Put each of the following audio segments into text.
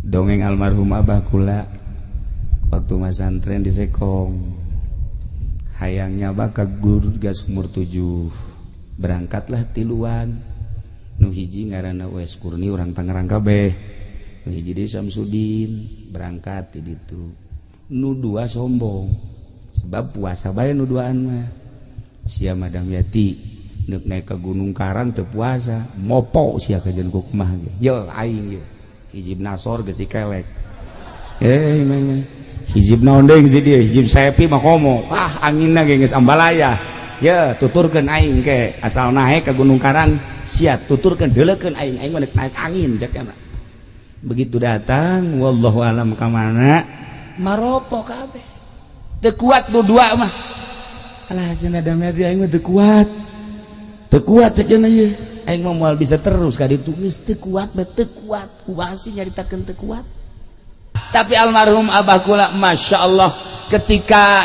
Dongeng almarhum abah kula waktu masantren di Sekong, hayangnya bakal guru gas umur 7, berangkatlah tiluan. Nu hiji ngaranna Wes Kurni, urang Tangerang kabeh, nu hiji di Samsudin. Berangkat di ditu, nu dua sombong sebab puasa bae. Nu duaan mah sia Madam Yati nek naik ke Gunung Karang teu puasa, mopo sia kajian ku kumaha ge. Yo aing ye hizib nasor geus dikelek, eh mah hizib naon deui si dia, hizib sepi mah komo ah anginna ge geus ambalaya ya. Tuturkeun aing ke asal naik ke Gunung Karang, sia tuturkeun, deuleukeun aing, aing mah naik angin cek. Begitu datang, wallahu alam ka mana, maropo kabeh, teu kuat nu dua mah. Alah, cenah Damyati, aing mah teu kuat, teu kuat cek cenah ieu, aing mah moal bisa terus ka ditu, geus teu kuat bae, teu kuat. Kumaha sih nyaritakeun teu kuat? Tapi almarhum abah kula, masya Allah, ketika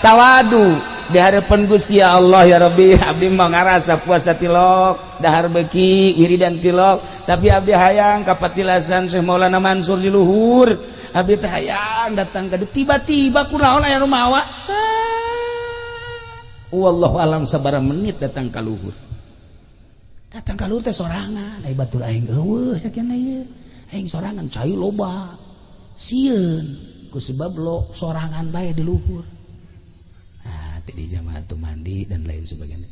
tawadu di hadapan Gusti Allah, ya Rabbi, abdi mah ngarasa puasa tilok, dahar beki, wiridan tilok, tapi abdi hayang kapatilasan Syekh Maulana Mansur di luhur, abdi teh hayang datang ka. Tiba-tiba kunaon aya nu mawa, wallahu alam sabaraha menit datang ka luhur. Datang ka luhur teh sorangan, ai batur aing eueuh sakieu ieu, aing sorangan, cai loba, sieun ku sebab lo sorangan bae di luhur. Nah, di jamaah tuh mandi dan lain sebagainya,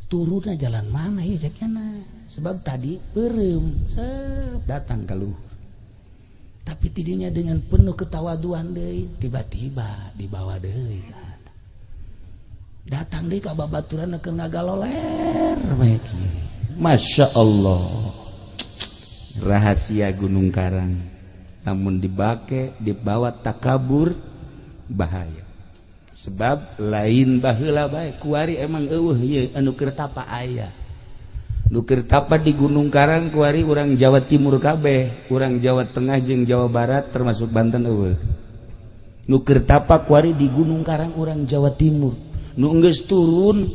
turunnya jalan mana ya cekna, sebab tadi beureum set datang ke luhur. Tapi tidinya dengan penuh ketawaduan deui, tiba-tiba dibawa deui, datang deui ka babaturan keur ngagaloler bae. Masya Allah, rahasia Gunung Karang namun dibake dibawa takabur bahaya, sebab lain baheula bae, kuari emang eueuh ieu anu keur tapa. Aya nu keur tapa di Gunung Karang kuari urang Jawa Timur kabeh, urang Jawa Tengah jeung Jawa Barat termasuk Banten eueuh. Nu keur tapa kuari di Gunung Karang urang Jawa Timur, nu geus turun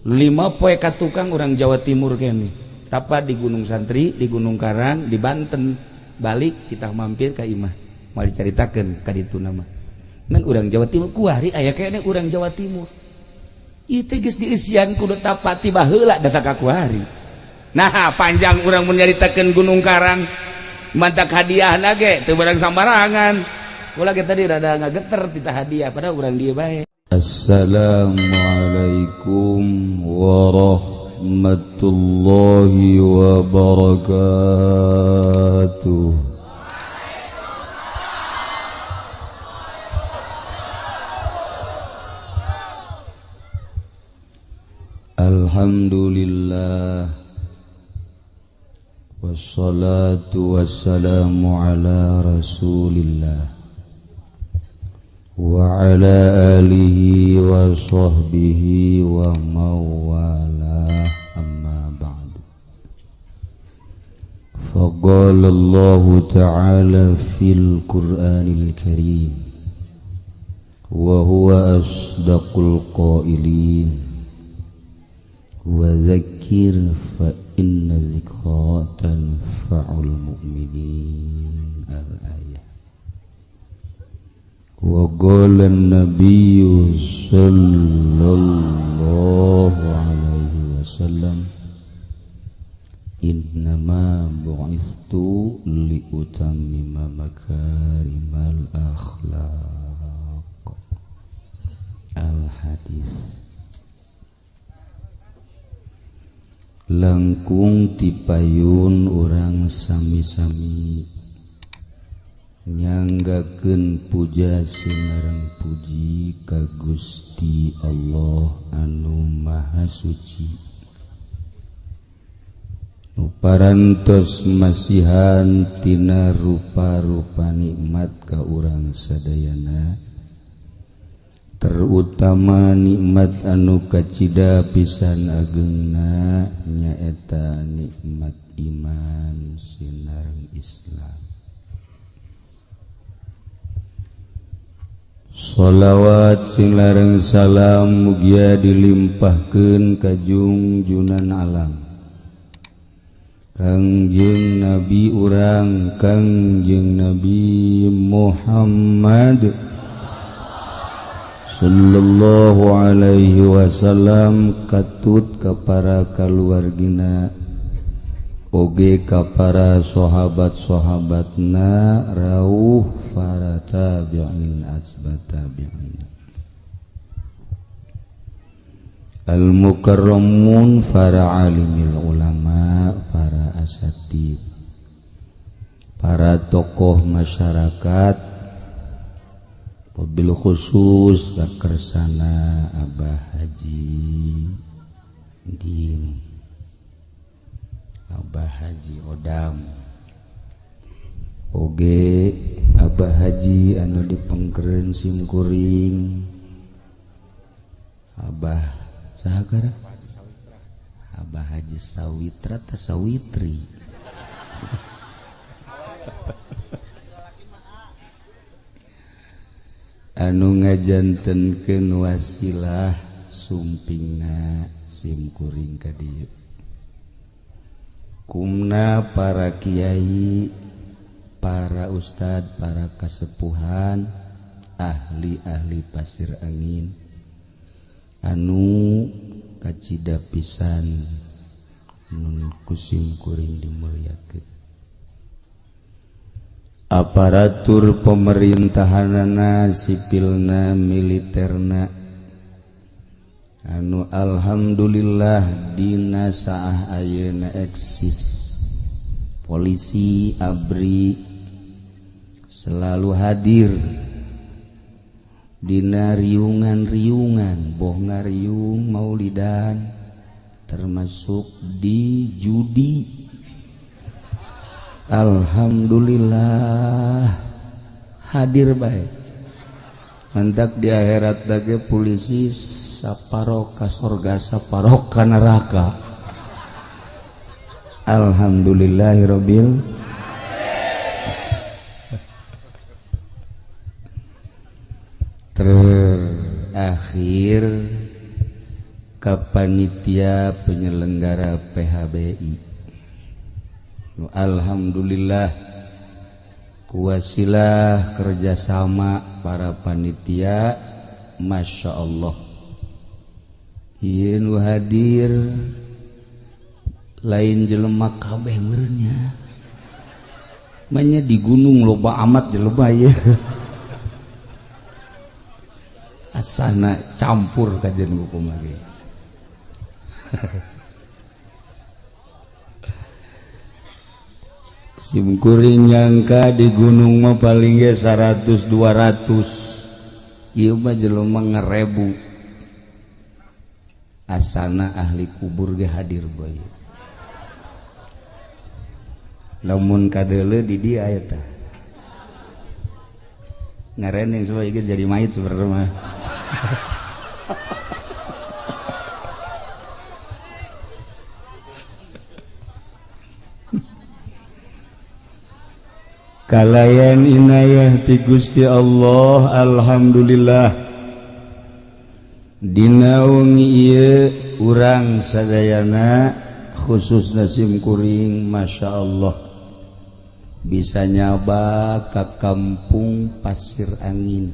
5 poe ka tukang urang Jawa Timur kene tapa di Gunung Santri, di Gunung Karang, di Banten. Balik kita mampir ka imah, mau dicaritakeun ka ditu nama ngan urang Jawa Timur kuari aya kene urang Jawa Timur. Ieu teh geus dieusian kudu tapa ti baheula datang ka kuari. Nah, panjang urang mun nyaritakeun Gunung Karang, mantak hadiahna ge teu barang sambarangan. Ulah ge tadi rada ngageter tita hadiah, padahal urang dieu bae. Assalamualaikum warahmatullahi wabarakatuh. Alhamdulillah, wassalatu wassalamu ala Rasulillah wa ala alihi wa sahbihi wa mawalah, amma ba'du. Faqala Allah ta'ala fil Qur'anil Karim wa huwa asdaqul qailin, wa dzakir fa inna dzikra tanfa'ul mu'minin. Al-ayah. Wa qala an-nabiyyu sallallahu alaihi wasallam, innama bu'ithtu liutammima makarimal akhlaq. Al-hadis. Langkung tipayun urang sami-sami nyanggakeun puja sinareng puji ka Gusti Allah anu Maha Suci, nu parantos masihan tina rupa-rupa nikmat ka urang sadayana, terutama nikmat anu kacida pisan agengna nyaeta nikmat iman sinareng Islam. Sholawat sing lareng salam mugia dilimpahkeun ka junjunan alam. Kangjeng Nabi urang Kangjeng Nabi Muhammad sallallahu alaihi wasallam katut ka para kaluargina oge ka para sahabat-sahabatna rauh para tabi'in atsba tabi'in al-mukarramun para alimil ulama para asatid para tokoh masyarakat wabil khusus kakersana Abah Haji Din, Abah Haji Odam, oge Abah Haji anu dipengkeren simkuring Abah Sahakara? Abah Haji Sawitra ta Sawitri. Anu ngajantenkeun wasilah sumpingna simkuring ka dieu. Kumna para kiai, para ustad, para kasepuhan, ahli-ahli pasir angin anu kacida pisan nun kusim kuring dimuliakeun. Aparatur pemerintahanana, sipilna, militerna anu alhamdulillah dina saah ayeuna eksis. Polisi, ABRI selalu hadir dina riungan-riungan, boh ngariung maulidan termasuk di judi. Alhamdulillah hadir baik. Mantak di akhirat lagi polisi saparo ka sorga saparo ka neraka. Alhamdulillahirabbil terakhir ka panitia penyelenggara PHBI. Alhamdulillah kuwasilah kerjasama para panitia, Masya Allah ieu nu hadir lain jelema kabeh meureunnya, manya di gunung loba amat jelema ieu. Asana campur kajian hukum lagi. Simkuring nyangka di gunung mah paling ge 100 200. Ieu mah jelema ngerebu. Asana ahli kubur ge hadir bae. Lamun kadeuleu di dieu aya tah. Ngarening semua ieu jadi mayit sebenarnya mah. Kalayan inayah ti Gusti Allah, alhamdulillah dina wengi ieu urang sadayana khususna simkuring Masya Allah bisa nyaba ka kampung Pasir Angin.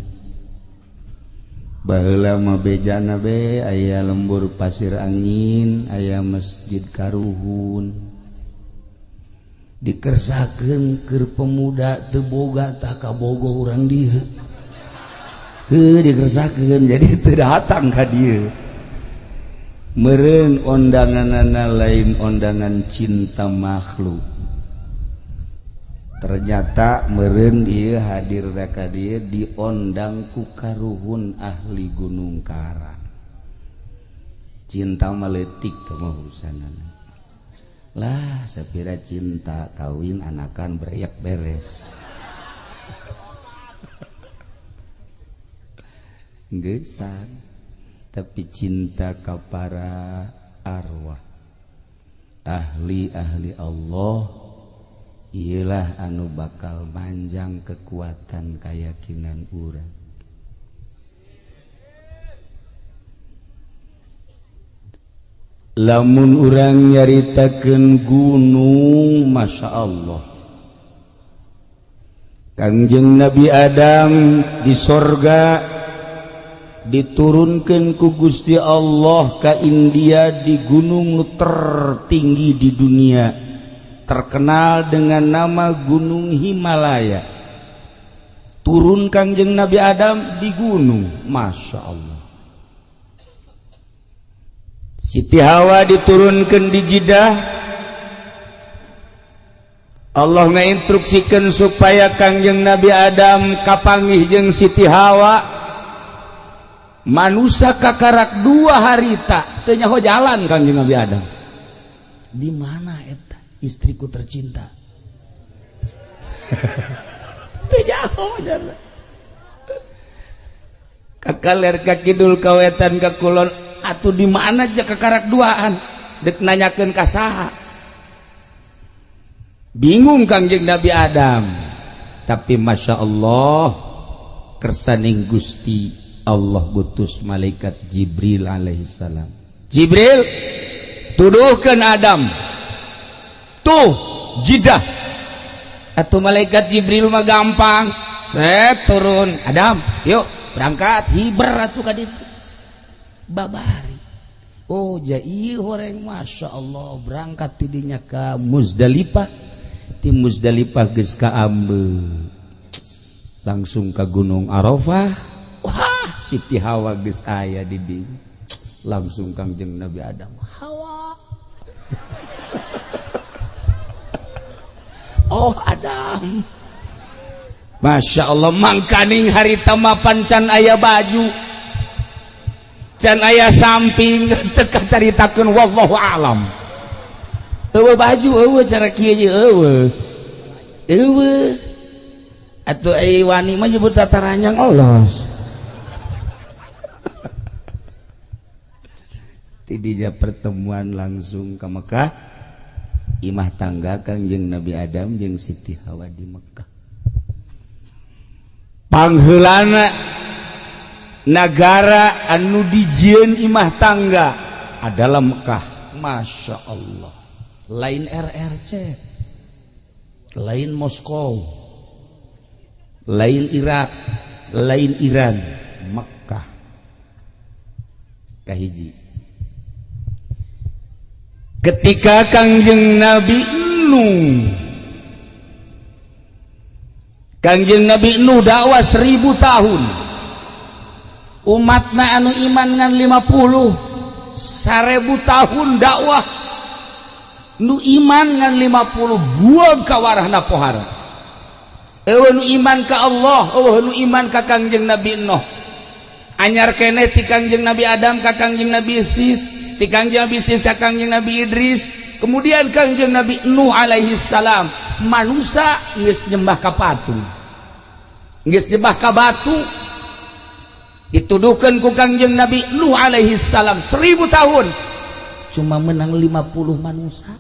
Baheula mah bejana be aya lembur Pasir Angin, aya masjid Karuhun. Dikersakeun keur pemuda teu boga tah kabogo urang dieu. Heuh dikersakeun jadi teu datang ka dieu. Meureun ondanganana lain ondangan cinta makhluk. Ternyata meureun ieu hadir ka dieu diondang ku karuhun ahli Gunung Karang. Cinta mah leutik teh mah urusanana. Lah sapira cinta kawin anakan beriak beres. Geusan tapi cinta ka para arwah ahli-ahli Allah ialah anu bakal manjang kekuatan keyakinan urang. Lamun urang nyaritakeun gunung, Masya Allah, Kangjeng Nabi Adam di sorga diturunkan ku Gusti Allah ke India di gunung nu tertinggi di dunia, terkenal dengan nama Gunung Himalaya. Turun Kangjeng Nabi Adam di gunung, Masya Allah. Siti Hawa diturunkan di Jeddah. Allah ngeinstruksikan supaya Kangjeng Nabi Adam kapanggih jeung Siti Hawa. Manusia kakarak 2 harita teu nyaho jalan. Kangjeng Nabi Adam Di mana eta istriku tercinta? Teu nyaho jalan, ka kaler, ka kidul, ka wetan, ka kulon. Atuh di mana aja kakarak duaan, dek nanyakeun ka saha? Bingung Kangjeng Nabi Adam. Tapi Masya Allah, kersaning Gusti Allah gutus malaikat Jibril alaihissalam. Jibril, tuduhkan Adam tuh Jidah. Atau malaikat Jibril mah gampang, set turun. Adam, yuk berangkat. Hiber atuh ka ditu babari. Oh jai horeng, Masya Allah, berangkat tidinya ke Muzdalifah. Ti Muzdalifah geus ka ambe, langsung ke Gunung Arafah. Wah, Siti Hawa geus aya di dieu. Langsung Kangjeng Nabi Adam, "Hawa." "Oh, Adam." Masya Allah, mangkaning harita mapan can aya baju, can aya samping, teu kacaritakeun, wallahu alam. Euweuh baju, euweuh cara kieu ye, euweuh euweuh atuh. Ai wani mah nyebut sataranyang olos. Tidinya pertemuan, langsung ke Mekah, imah tangga Kangjeng Nabi Adam jeung Siti Hawa di Mekah. Pangheulana negara anu dijieun imah tangga adalah Mekah. Masya Allah, lain RRC, lain Moskow, lain Irak, lain Iran, Mekah kahiji. Ketika Kangjeng Nabi Nuh, Kangjeng Nabi Nuh dakwah 1000 tahun, umatna anu iman ngan 50. 1000 tahun dakwah, nu iman ngan 50. Buang kawarahna pohara. Euweuh nu iman ka Allah, euweuh nu iman ka Kangjeng Nabi Nuh. Anyar keneh ti Kangjeng Nabi Adam ka Kangjeng Nabi Sis, ti Kangjeng Nabi Sis ka Kangjeng Nabi Idris, kemudian Kangjeng Nabi Nuh alaihi salam. Manusia geus nyembah ka patung, geus nyembah ka batu. Dituduhkan ku Kangjeng Nabi Nuh alaihi salam 1000 tahun cuma menang 50 manusia.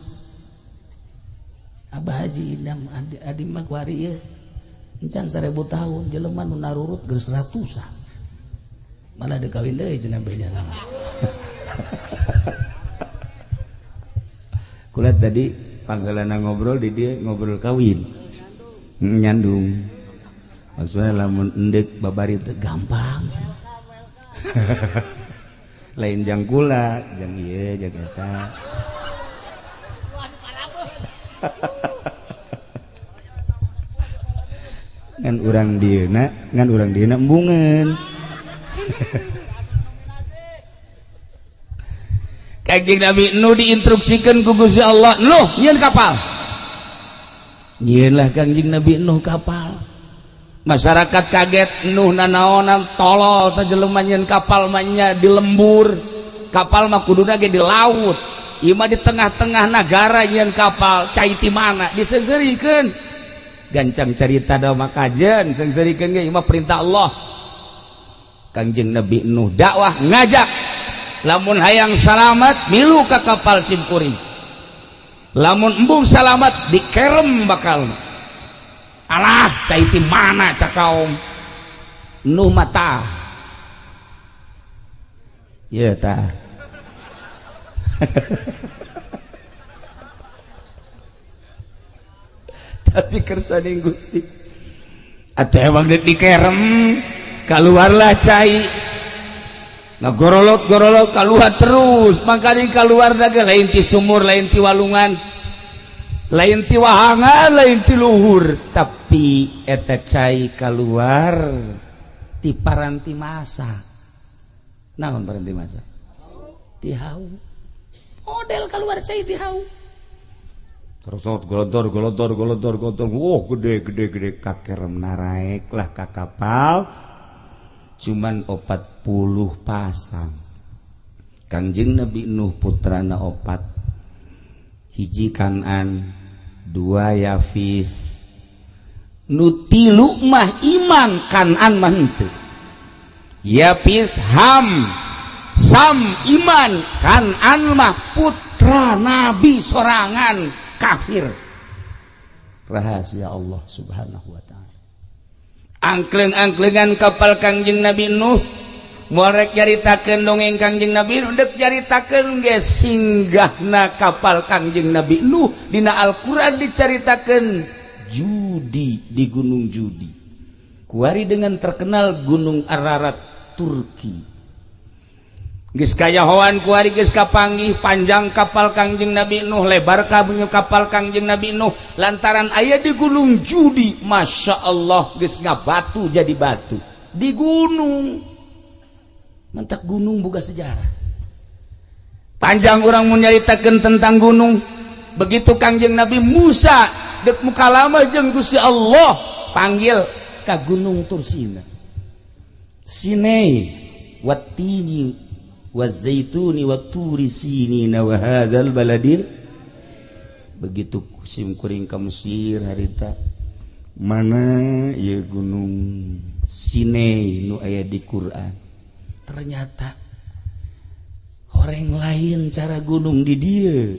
Abah Haji Idam adi, adi mah kuari ieu encan 1000 tahun jelema nu narurut geus ratusan, malah dikawin deui cenah bejana. Kula tadi panggalana ngobrol di dia, ngobrol kawin nyandung, maksudnya lamun endek babari teh gampang, lain jang kula, jang ieu, jang eta. Ngan urang dieuna, ngan urang dieuna embungeun. Kanjeng Nabi Nuh diinstruksikan ku Gusti Allah, "Nuh, nyieun kapal." Nyieunlah Kangjeng Nabi Nuh kapal. Masyarakat kaget, "Nuh nanaonan, tolol tah jelema, nyieun kapal mah nya di lembur. Kapal mah kuduna ge di laut. Ieu mah di tengah-tengah nagara nyieun kapal, cai ti mana?" Diseungseurikeun. Gancang carita da mah kajen, seungseurikeun ge ieu mah perintah Allah. Kangjeng Nabi Nuh dakwah, ngajak, lamun hayang salamat milu ka kapal simkuring, lamun embung salamat dikerem bakal. "Alah, cai ti mana?" cak kaum Nuh mata ya. Tah, Tapi kersaning Gusti atau emang dek dikerem keluarlah cai. Nah, gorolot gorolot keluar terus, makanya keluar naga lain ti sumur, lain ti walungan, lain ti wahangan, lain ti luhur, tapi eta cai keluar ti paranti masa. Naon paranti masa? Ti hau. Model keluar cai ti hau. Terus golontor golontor golontor golontor, wah gede gede gede, kakerem naraek lah ka kapal. Cuman 40 pasang. Kangjeng Nabi Nuh putrana opat, hiji Kanan, dua Yafis, nu tilu mah iman, Kanan mah henteu. Yafis, Ham, Sam iman, Kanan mah putra Nabi sorangan kafir. Rahasia Allah Subhanahu wa ta'ala. Angkleng-angklengan kapal Kangjeng Nabi Nuh, moal rek nyaritakeun dongeng Kangjeng Nabi Nuh, dek nyaritakeun ge singgahna kapal Kangjeng Nabi Nuh dina Al-Qur'an dicaritakeun Judi di Gunung Judi. Kuari dengan terkenal Gunung Ararat Turki. Geus kayahoan kuari geus kapanggih panjang kapal Kangjeng Nabi Nuh, lebar kapal Kangjeng Nabi Nuh, lantaran aya di Gunung Judi, Masya Allah geus ngabatu jadi batu di gunung. Mentak gunung boga sejarah. Panjang orang mun nyaritakeun tentang gunung. Begitu Kangjeng Nabi Musa dek mukalama jeung Gusti Allah, panggil ka Gunung Tursina. Sinai watini wazaituni waturi sinina wa hadzal baladil. Begitu sim kuring ka Mesir harita, mana ieu gunung Sinai nu aya di Quran. Ternyata orang lain cara gunung di dieu.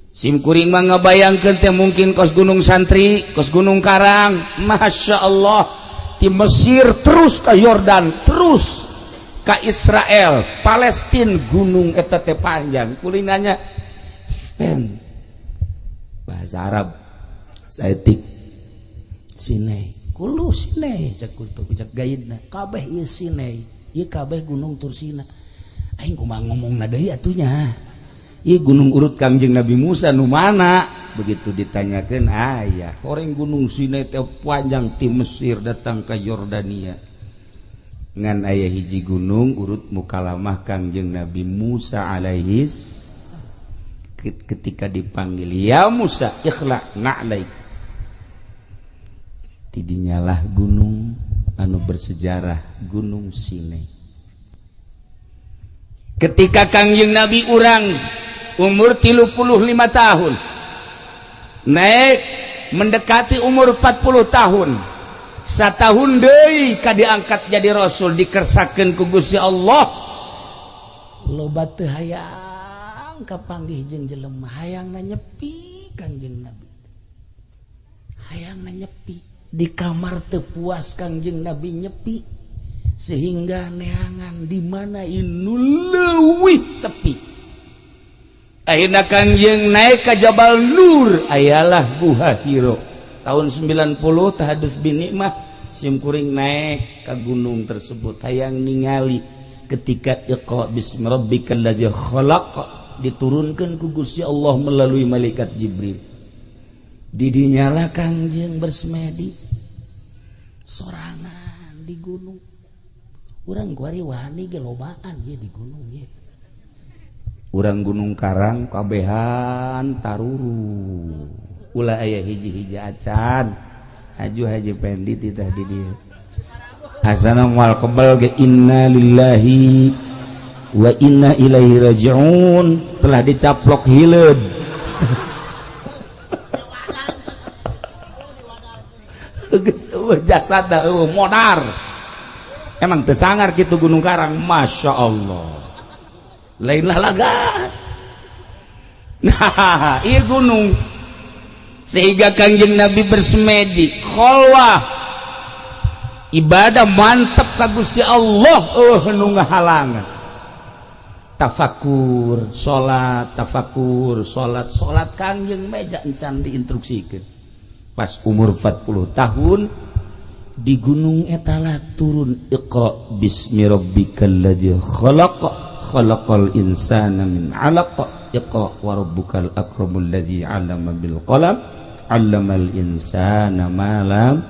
Sim kuring mah ngabayangkeun teh mungkin kos Gunung Santri, kos Gunung Karang. Masya Allah, di Mesir terus ke Yordan, terus ke Israel, Palestina, gunung eta teh panjang. Kulinanya pen bahasa Arab saeutik Sinai. Kulu Sinai cek kultu cek gaidna kabeh ieu Sinai, ieu kabeh Gunung Tursina. Aing kumaha ngomongna deui atunya. Ieu gunung urut Kangjeng Nabi Musa nu mana? Begitu ditanyakeun aya, horeng Gunung Sinai teh panjang ti Mesir datang ke Yordania. Ngan aya hiji gunung urut mukalamah Kangjeng Nabi Musa alaihis ketika dipanggil, ya Musa ikhla na'laik. Tidinyalah gunung anu bersejarah Gunung Sinai. Ketika Kangjeng Nabi urang umur 35 tahun naik mendekati umur 40 tahun, satahun deui ka diangkat jadi rasul, dikersakeun ku Gusti Allah. Loba teu hayang kapanggih jeung jelema, hayangna nyepi Kangjeng Nabi. Hayangna nyepi di kamar teu puas Kangjeng Nabi nyepi, sehingga neangan di mana inu leuwih sepi. Akhirna Kangjeng naik ke Jabal Nur, ayalah Guha Hiro. Tahun 90 tahadus bin nikmah sim kuring naik ke gunung tersebut hayang ningali ketika Iqra bismi rabbikal ladzi khalaq diturunkan ku Gusti Allah melalui malaikat Jibril. Didinyalah Kangjeng bersemedi sorangan di gunung. Urang kuari wani ge lobaan ye di gunung ye. Urang Gunung Karang kabehan taruru. Ulah aya hiji-hiji acan. Haju Haji Pendi titah di dieu. Asana moal kebal ge inna lillahi wa inna ilaihi rajiun, telah dicaplok hileud. Geus eueuh jasad eueuh modar. Emang teu sangar kitu Gunung Karang, Masya Allah. Lainlah laga. Nah, ieu gunung sehingga Kangjeng Nabi bersemedi kholwah ibadah mantep ka Gusti Allah, nu ngahalangan. Tafakur, salat, tafakur, salat, salat Kangjeng meja encan diinstruksikeun. Pas umur 40 tahun di gunung etala turun Iqra bismi rabbikal ladzi khalaq, khalaqal insana min 'alaq, iqra wa rabbukal akramul ladzi 'allama bil qalam, 'allamal insana ma lam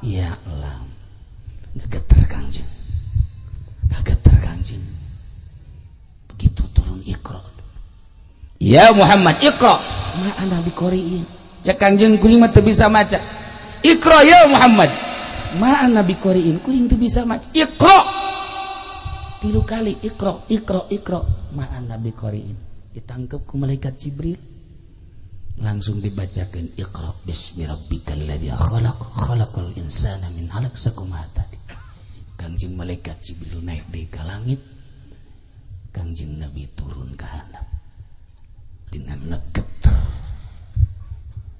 ya'lam. Gegeter Kangjeng. Kageter Kangjeng. Begitu turun Iqra. Ya Muhammad, Iqra. Ma ana biqoriin. Cek Kangjeng, kuring mah teu bisa maca. Iqra ya Muhammad. Ma ana biqoriin, kuring teu bisa maca. Iqra. Tilu kali Iqra, Iqra, Iqra. Ma ana biqoriin. Ditangkep ku malaikat Jibril. Langsung dibacakan Iqra bismi rabbikal ladzi khalaq, khalaqal insana min 'alaq, sakumaha tadi. Kangjeng malaikat Jibril naik di ke langit. Kangjeng Nabi turun ke handap dengan ngegeter,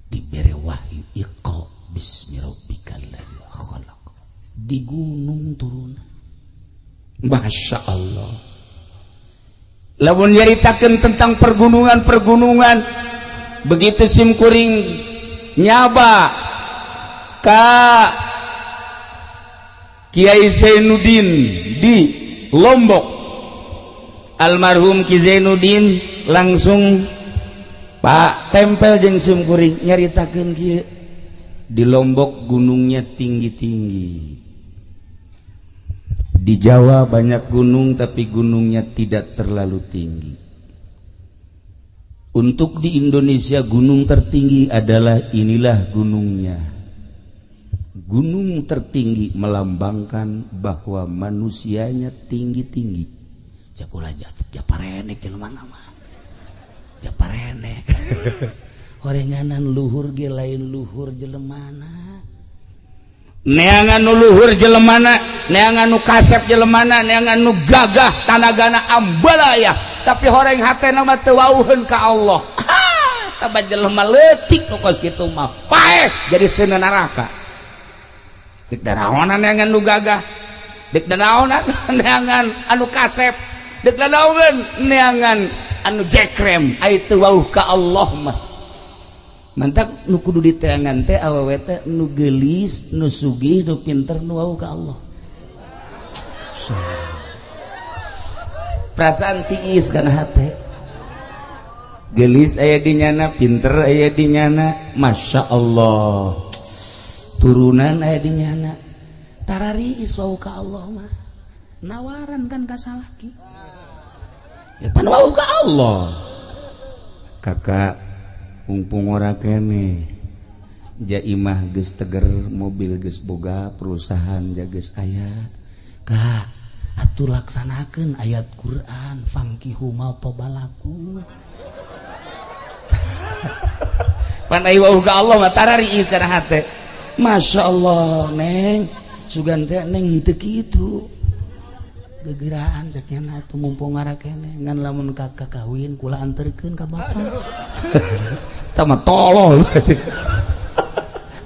diberi wahyu Iqra bismi rabbikal ladzi khalaq di gunung turun. Masya Allah, lamun nyaritakeun tentang pergunungan-pergunungan, begitu sim kuring nyaba ka Kiai Zainuddin di Lombok, almarhum Ki Zainuddin langsung Pak tempel jeung sim kuring, nyaritakeun kieu, di Lombok gunungnya tinggi-tinggi, di Jawa banyak gunung tapi gunungnya tidak terlalu tinggi. Untuk di Indonesia gunung tertinggi adalah inilah gunungnya. Gunung tertinggi melambangkan bahwa manusianya tinggi-tinggi. Cakula japarenek jelema mah. Japarenek. Horenganan luhur ge lain luhur jelemana. Neangan nu luhur jelemana, neangan nu kasep jelemana, neangan nu gagah tanagana ambalaya, tapi horeng hatena mah teu wauheun ka Allah. Taba jelema leutik nu kos kitu mah paeh jadi seuneu neraka. Dek daraonan neangan nu gagah, dek daraonan neangan anu kasep, dek daraonan neangan anu jekrem, ai teu wauh ka Allah mah. Mantak nu kudu diteangan teh awewe teh nu geulis, nu sugih, nu pinter, nu wauh ka Allah. Perasaan tiis kana hate. Geulis aya di nyana, pinter aya di nyana, Masya Allah. Turunan aya di nyana. Tarariis wauh ka Allah mah. Nawaran kan ka salaki. Ya pan wauh ka Allah. Kakak mumpung ora kene jaimah geus teger, mobil geus boga, perusahaan geus aya, kak atuh laksanakeun ayat Quran fankihu ma tobalakum. Pan ai wauh ka Allah mah tarariis kana hate. Masya Allah, neng sugan teh neng teu kitu gegeraan ceknya atuh mumpung ngara kene ngan lamun kakak kawin kula anterkeun ka bapak. Tama tolol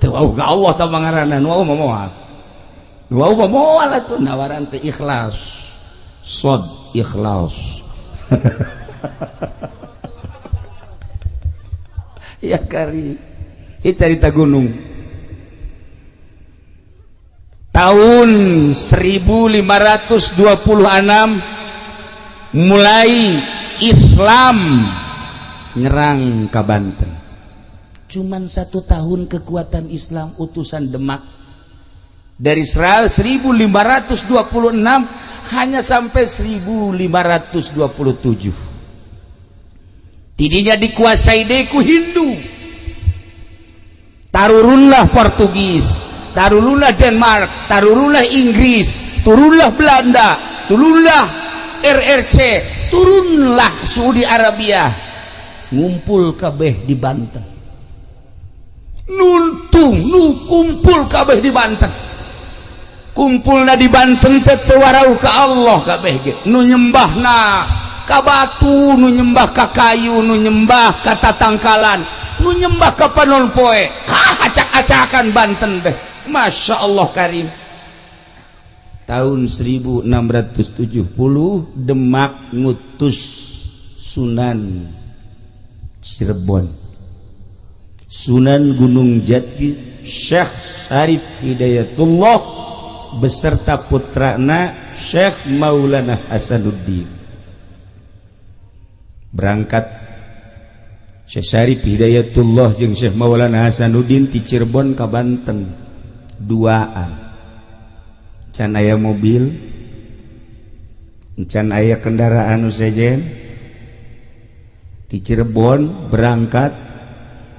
teu wauh ka Allah tah ngaranna nu wauh mah moal, nu wauh mah moal atuh nawaran teh ikhlas, sod ikhlas. Ya kari ieu carita gunung tahun 1526 mulai Islam nyerang ke Banten. Cuman 1 tahun kekuatan Islam utusan Demak dari 1526 hanya sampai 1527. Tidinya dikuasai deku Hindu. Tarurunlah Portugis, tarurunlah Denmark, tarurunlah Inggris, turunlah Belanda, turunlah RRC, turunlah Saudi Arabia, ngumpul kabeh di Banten. Nuntung nu kumpul kabeh di Banten. Kumpulna di Banten teh teu warauh ka Allah kabeh ge. Nu nyembahna ka batu, nu nyembah ka kayu, nu nyembah ka tatangkalan, nu nyembah ka panon poe. Kah acak-acakan Banten deh. Masya Allah karim. Tahun 1670 Demak ngutus Sunan Cirebon, Sunan Gunung Jati, Syekh Syarif Hidayatullah beserta putrana Syekh Maulana Hasanuddin. Berangkat Syekh Syarif Hidayatullah jeung Syekh Maulana Hasanuddin ti Cirebon ka Banten duaan. Can aya mobil, can aya kendaraan nu sejen. Di Cirebon berangkat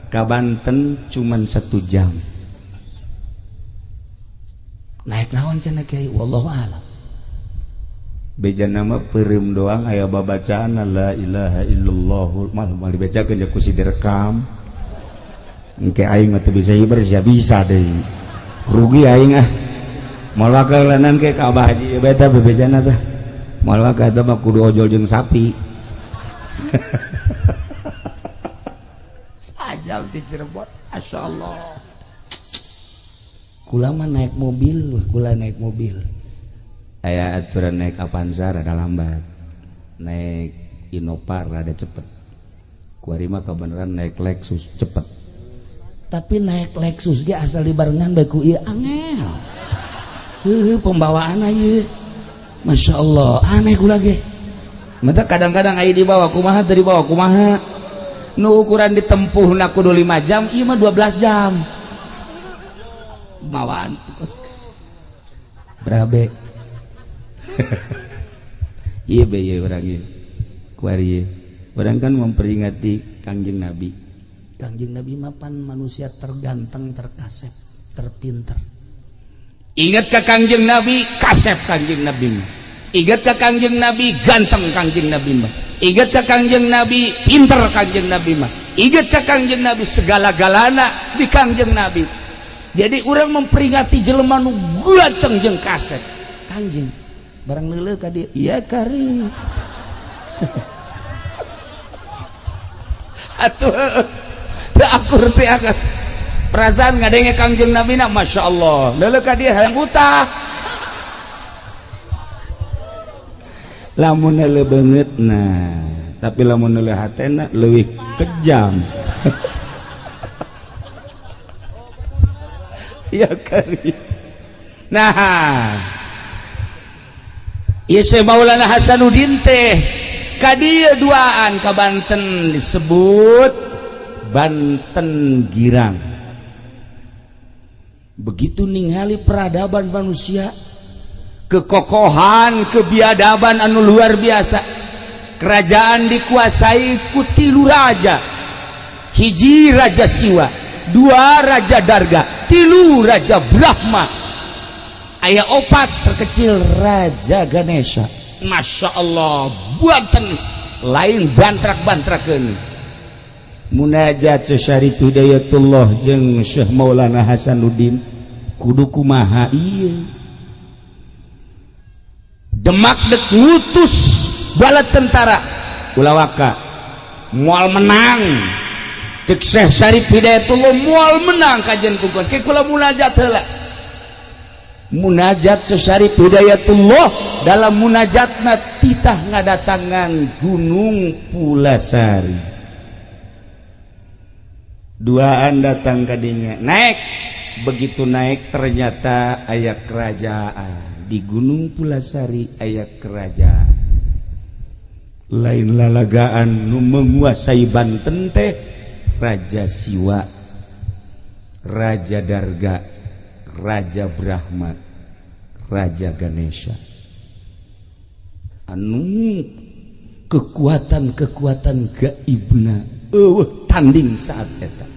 ka Banten cuman 1 jam. Naik naon cenah kiai? Wallahu a'lam. Beja nama peureum doang aya babacaan la ilaha illallah mal mal dibacakeun ku si direkam. Engke aing mah teu bisa hiber sia bisa deui. Rugi aing ah. Moal wakalanan ke ka Abah Haji beta bebejana tah. Moal wakal eta mah kudu ojol jeung sapi. Sajam di Cirebon, masyaallah. Kula mah naik mobil, kula naik mobil. Aya aturan naik Avanza rada lambat, naik Innova rada cepet. Kuari mah kabeneran naik Lexus cepet. Tapi naik Lexus ge asal dibarengan bae ku ieu angel. Heuh pembawaan ieu. Masya Allah, aneh kula ge. Mata kadang-kadang aya dibawa kumaha teu dibawa kumaha. Nu ukuran ditempuhna kudu 5 jam, ieu mah 12 jam. Bawaan berabe. Iya be ieu urang ieu. Kuari ieu. Urang kan memperingati Kangjeng Nabi. Kangjeng Nabi mah pan manusia terganteng, terkasep, terpinter. Ingat ka Kangjeng Nabi, kasep Kangjeng Nabi mah. Ingat ka Kangjeng Nabi, ganteng Kangjeng Nabi mah. Ingat ka Kangjeng Nabi, pinter Kangjeng Nabi mah. Ingat ka Kangjeng Nabi, segala-galana di Kangjeng Nabi. Jadi orang memperingati jelema nu ganteng jeung kasep. Kangjeng barang leuleuh ka dieu, iya kari. Atuh teu akur teh akur. Perasaan ngadenge Kangjeng Nabi na Masya Allah. Leuleuh ka dieu hayang utah. Lamun leuleuh beungeutna, tapi lamun leuleuh hatena leuwih kejam. Ya kari. Nah, ieu Syekh Maulana Hasanuddin teh ka dieu duaan ka Banten disebut Banten Girang. Begitu ningali peradaban manusia, kekokohan, kebiadaban anu luar biasa. Kerajaan dikuasai ku 3 raja. Hiji raja Siwa, 2 raja Darga, 3 raja Brahma. Aya 4 terkecil Raja Ganesha. Masya Allah, Banten lain bantrak-bantrakeun. Munajat Syekh Syarif Hidayatullah jeung Syekh Maulana Hasanuddin kudu kumaha ieu. Demak dek ngutus bala tentara ulawaka moal menang. Cek Syekh Syarif Hidayatullah moal menang kajian kukur. Ke kula munajat heula. Munajat Syekh Syarif Hidayatullah dalam munajatna titah ngadatangan Gunung Pulasari. Duaan datang kadinya naik, begitu naik ternyata aya kerajaan di Gunung Pulasari, aya kerajaan lain lalagaan nu menguasai Banten teh Raja Siwa, Raja Darga, Raja Brahma, Raja Ganesha. Anu kekuatan-kekuatan gaibna eueuh tanding saat eta.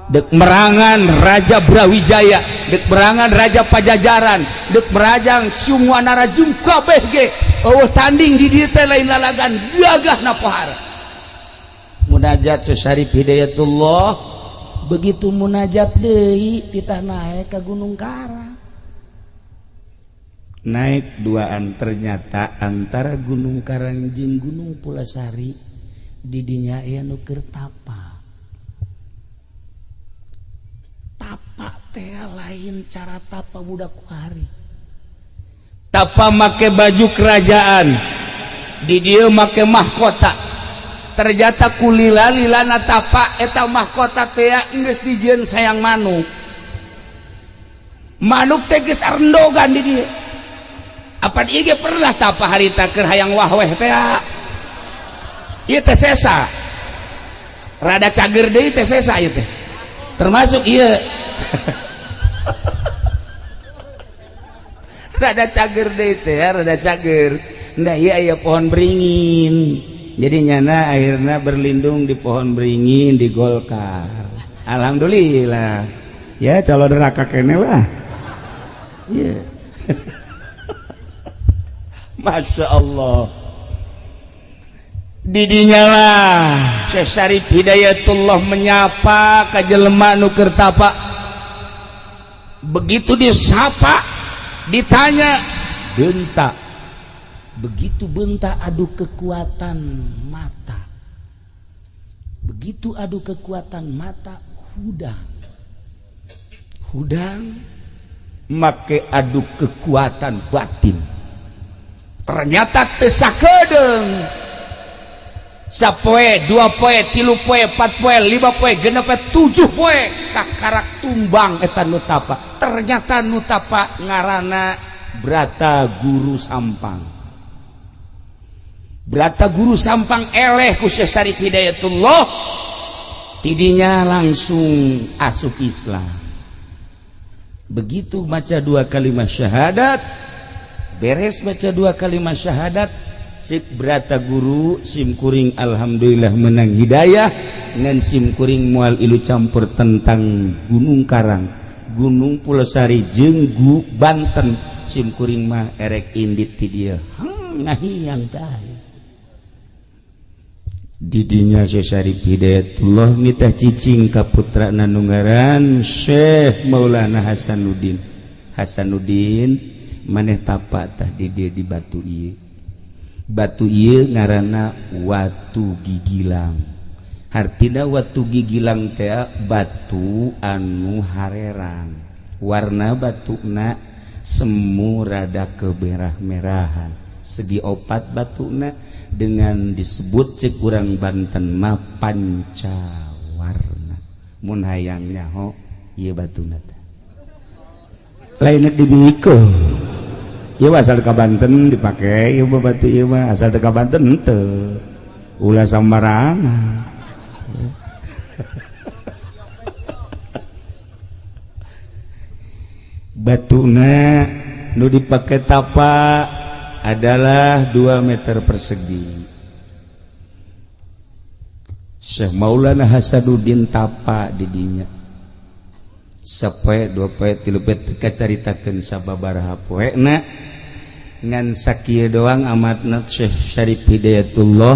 Dek merangan Raja Brawijaya, dek merangan Raja Pajajaran, dek merajang Sungwanara jeung kabeh ge eueuh tanding di dieu teh lain lalagan gagahna pohara. Munajat Syekh Syarif Hidayatullah begitu munajat deui titah naik ka Gunung Karang. Naik duaan ternyata antara Gunung Karang jeung Gunung Pulasari di dinya aya nu keur tapa. Tapa teh lain cara tapa budak kuari. Tapa make baju kerajaan, di dieu make mahkota. Ternyata kulila-lilana tapa eta mahkota teh geus dijieun sayang manuk. Manuk teh geus arendogan di dieu. Apan ieu ge pernah tapa harita keur hayang wahweh teh. Ieu teh sesa. Rada cager deui teh sesa ieu teh. Termasuk ieu. Rada cager deui teh, rada cager. Nah ieu aya pohon beringin. Jadi nyana akhirnya berlindung di pohon beringin di Golkar. Alhamdulillah. Ya calon neraka kene lah. Yeah. Masya Allah. Didinya lah Syekh Syarif Hidayatullah menyapa ka jelema nu keur tapa. Begitu disapa, ditanya, bentak. Begitu bentak adu kekuatan mata. Begitu adu kekuatan mata, hudang. Hudang make adu kekuatan batin. Ternyata teu sakedeung. Sapoe, dua poe, tilu poe, empat poe, lima poe, genep poe, tujuh poe kakarak tumbang eta nu tapa. Ternyata nu tapa ngaranna Brata Guru Sampang. Brata Guru Sampang eleh ku Syekh Syarif Hidayatullah, tidinya langsung asup Islam. Begitu baca dua kalimat syahadat, beres baca dua kalimat syahadat, cik Brata Guru simkuring alhamdulillah menang hidayah ngan simkuring mual ilu campur tentang Gunung Karang, Gunung Pulosari jeung Banten, simkuring mah erek indit ti dieu. Ngahiang tah. Didinya Syekh Syarif Hidayatullah nitah cicing ka putrana nu ngaran Syekh Maulana Hasanuddin. Hasanuddin maneh tapa tah di dieu di batu ieu. Batu ieu ngaranna Watu Gigilang. Hartina Watu Gigilang teh batu anu harerang. Warna batuna semu rada kemerah-merahan. Segi opat batuna dengan disebut cek urang Banten mah pancawarna. Mun hayang nyaho ieu batuna teh. Lain dibikeun. Ieu asal ka Banten dipake ieu batu ieu mah asal ka Banten henteu. Ulah sambarangan. Batuna nu dipake tapa adalah 2 meter persegi. Syekh Maulana Hasanuddin tapa didinya. Sapoe, dua poe, tilu poe teu kacaritakeun sababaraha poena. Ngan sakieu doang amatna Syekh Syarif Hidayatullah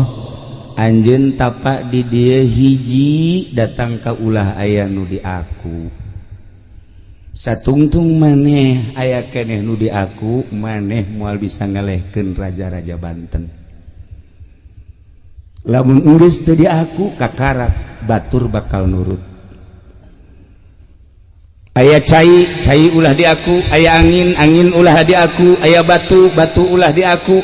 anjeun tapa di dieu hiji datang ka ulah aya nu di aku. Satungtung maneh aya keneh nu di aku, maneh moal bisa ngalehkeun raja-raja Banten. Lamun geus teu di aku kakarak batur bakal nurut. Aya cai, cai ulah di aku, aya angin, angin ulah di aku, aya batu, batu ulah di aku,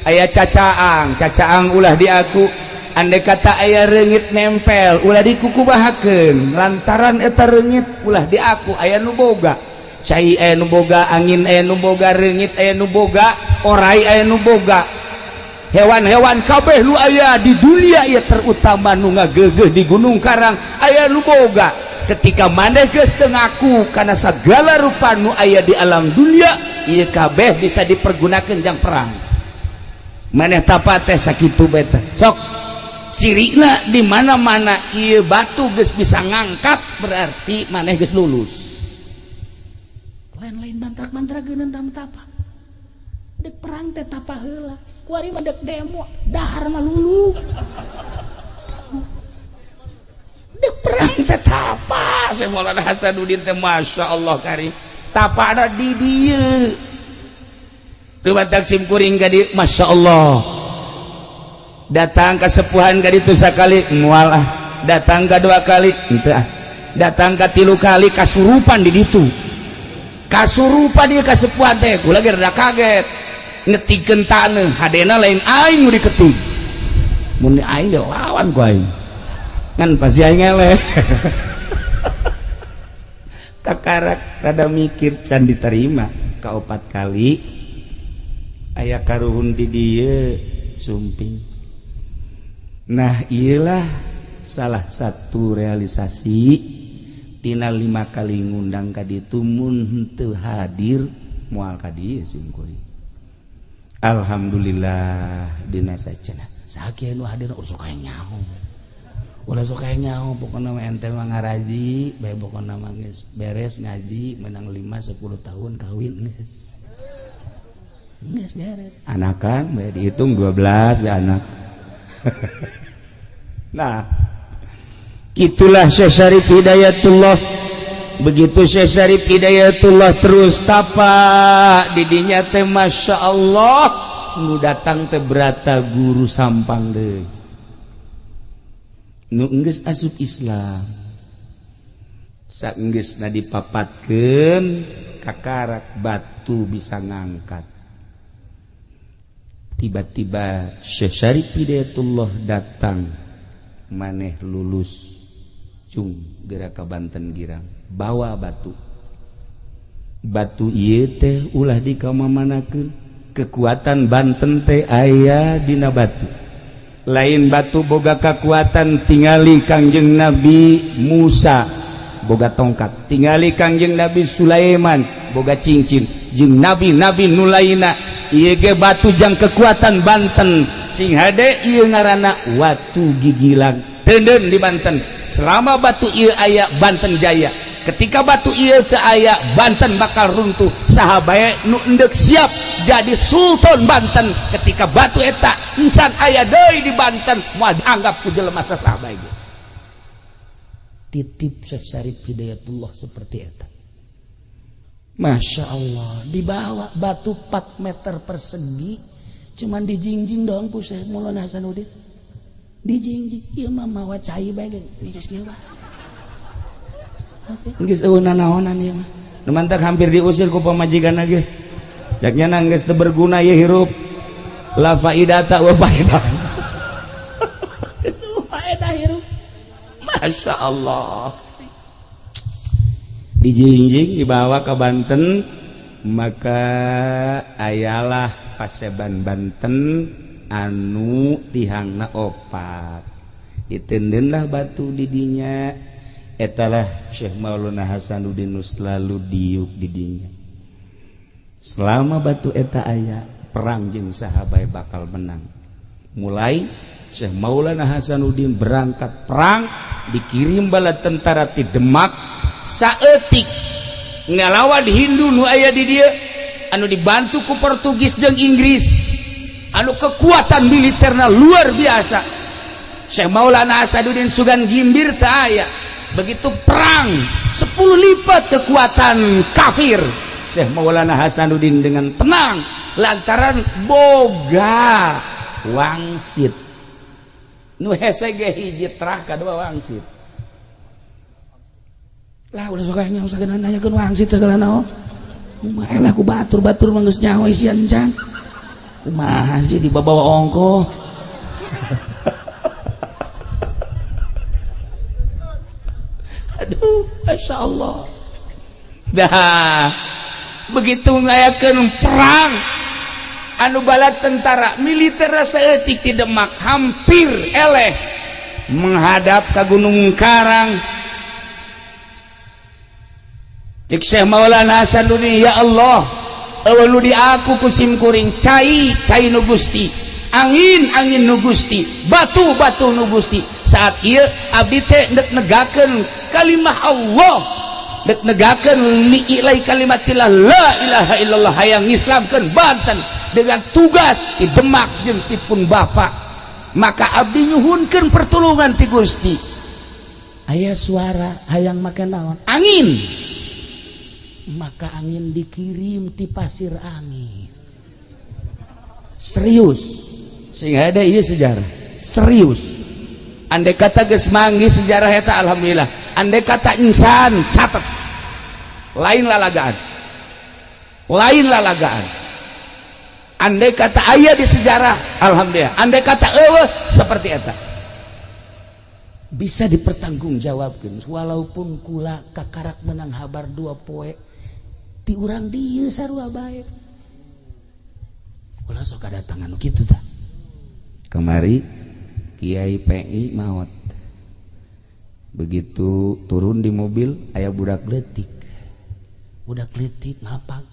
aya cacaang, cacaang ulah di aku. Andai kata aya reungit nempel ulah dikukubahakeun, lantaran eta reungit ulah di aku. Aya nu boga cai, aya nu boga angin, aya nu boga reungit, aya nu boga orai, aya nu boga hewan-hewan kabeh nu aya di dunia ieu, terutama nu ngageugeuh di Gunung Karang aya nu boga. Ketika maneh geus teu ngaku kana sagala rupa nu aya di alam dunia ieu kabeh bisa dipergunakeun jang perang. Maneh tapa teh sakitu bae teh. Sok cirina di mana-mana ieu batu geus bisa ngangkat berarti maneh geus lulus. Lain-lain mantrak-mantra geuneun tapa. Dek perang teh tapa heula. Kuari mah dek demo, dahar mah lulu. Dek perang teh tapa. Syekh Maulana Hasanuddin teh Masya Allah karim. Tapana di dieu. Dumatak sim kuring ka dieu Masya Allah. Datang ke sepuhan ka ditu sakali mual ah, datang ka dua kali henteu ah, Datang ka tilu kali kasurupan di ditu. Kasurupan dia kasepuhan teh, kula ge rada kaget. Ngetikeun taneuh, hadena lain aing nu diketik. Mun aing lawan ku aing. Ngan pasti aing eleh. Kakarak rada mikir can diterima ka opat kali aya karuhun di dieu sumping. Nah, iyalah salah satu realisasi tina 5 kali ngundang ka ditu mun henteu hadir moal ka dieu simkuring. Alhamdulillah dina sacana. Sakieu nu hadir ulah sok hayang nyaho. Ulah sok hayang nyaho pokona mah ente mah ngaraji bae pokona mah geus beres ngaji menang 5 10 tahun kawin geus. Geus beres. Anakan bae dihitung 12 bae anak. Nah, itulah Syekh Syarif Hidayatullah. Begitu Syekh Syarif Hidayatullah terus tapak didinya teh Masya Allah nu datang teh berata guru Sampang deui nu enggeus asup Islam saenggeusna dipapatkeun kakarak batu bisa ngangkat. Tiba-tiba Syekh Syarif Hidayatullah datang maneh lulus cung gerak ka Banten Girang bawa batu. Batu ieu teh ulah dikamamanakeun, kekuatan Banten teh aya dina batu. Lain batu boga kekuatan tingali Kangjeng Nabi Musa boga tongkat, tingali Kangjeng Nabi Sulaiman boga cincin, jeung nabi-nabi nu lainna ieu ge batu jang kekuatan Banten. Sing hade ieu ngaranna watu gigilang teuneun di Banten. Selama batu ieu aya Banten jaya. Ketika batu ieu teu aya Banten bakal runtuh. Saha bae nu endek siap jadi sultan Banten ketika batu eta encan aya deui di Banten moal dianggap ku jelema saha bae. Titip Syekh Syarif Hidayatullah seperti eta. Masya Allah, dibawa batu 4 meter persegi cuman dijingjing doang ku Syekh Maulana Hasanuddin. Dijingjing, ieu mah mawa cai bae geus kieu bae. Geus eueuh nanaonan ieu mah. Nu mantak hampir diusir ku pamajikan ge. Cek nya geus teu berguna ieu hirup. La faidata wa faedah. Geus faedah hirup. Masya Allah. Dijingjing dibawa ke Banten, maka ayalah paseban Banten anu tihangna opat. Ditendenlah batu didinya. Etalah Syekh Maulana Hasanuddin nu selalu diuk didinya. Selama batu eta aya, perang jeung saha bae bakal menang. Mulai Syekh Maulana Hasanuddin berangkat perang, dikirim bala tentara ti Demak saeutik ngalawan Hindu nu aya di dieu anu dibantu ku Portugis jeung Inggris anu kekuatan militerna luar biasa. Syekh Maulana Hasanuddin sugan gimbir teu aya. Begitu perang 10 lipat kekuatan kafir, Syekh Maulana Hasanuddin dengan tenang lantaran boga wangsit nu hese ge hiji terah kadua wangsit. Lah ulah sok nyaho sagala nanyakeun wangsit sagala naon. Kumaha lah ku batur-batur mah geus nyaho isian can. Kumaha sih dibawa ongkoh. Aduh, Masya Allah. Dah begitu ngayakeun perang anu bala tentara militer saeutik di Demak hampir eleh menghadap ke Gunung Karang. Cek Syekh Maulana Hasanuddin, ya Allah, eueuh nu di aku ku simkuring cai cai nu Gusti, angin angin nu Gusti, batu batu nu Gusti. Saat ieu abdi teh ndek negakeun kalimah Allah, dek negakeun li'ilai kalimatillah la ilaha illallah, hayang ngislamkeun Banten dengan tugas di Demak jeung tipun bapak. Maka abdi nyuhunkeun pertolongan ti Gusti. Aya suara hayang make naon? Angin. Maka angin dikirim ti pasir angin. Serius. Sehingga ada ieu sejarah. Serius. Andai kata geus manggih sejarah eta, alhamdulillah. Andai kata insan, catat, lain lalagaan, lain lalagaan. Andai kata aya di sejarah, alhamdulillah. Andai kata eueuh, seperti eta Bisa dipertanggungjawabkan, walaupun kula kakarak menang habar 2 poe ti urang dieu sarua bae. Kula sok kadatangan nu kitu tah. Kemari Kiai PI maot, begitu turun di mobil aya budak letik. Budak letik ngapak,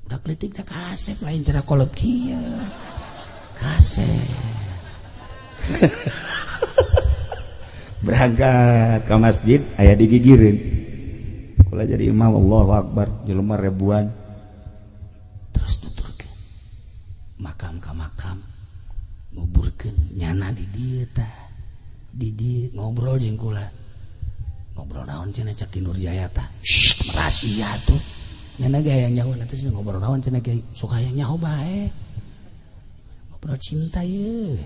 budak letik dah kasep, lain cara kolot kieu kasep. Berangkat ke masjid aya digigirin, kula jadi imam, Allahu Akbar, jelema ribuan. Terus nuturkeun makam ka makam, nguburkeun nyana di dieu tah, di dieu ngobrol jeung kula. Ngobrol naon cenah cak Ki Nurjaya tah? Shh, rahasia tuh. Nyana ge hayang nyaho nanti, ngobrol naon cenah, Kiai? Sok hayang nyaho bae. Ngobrol cinta ye.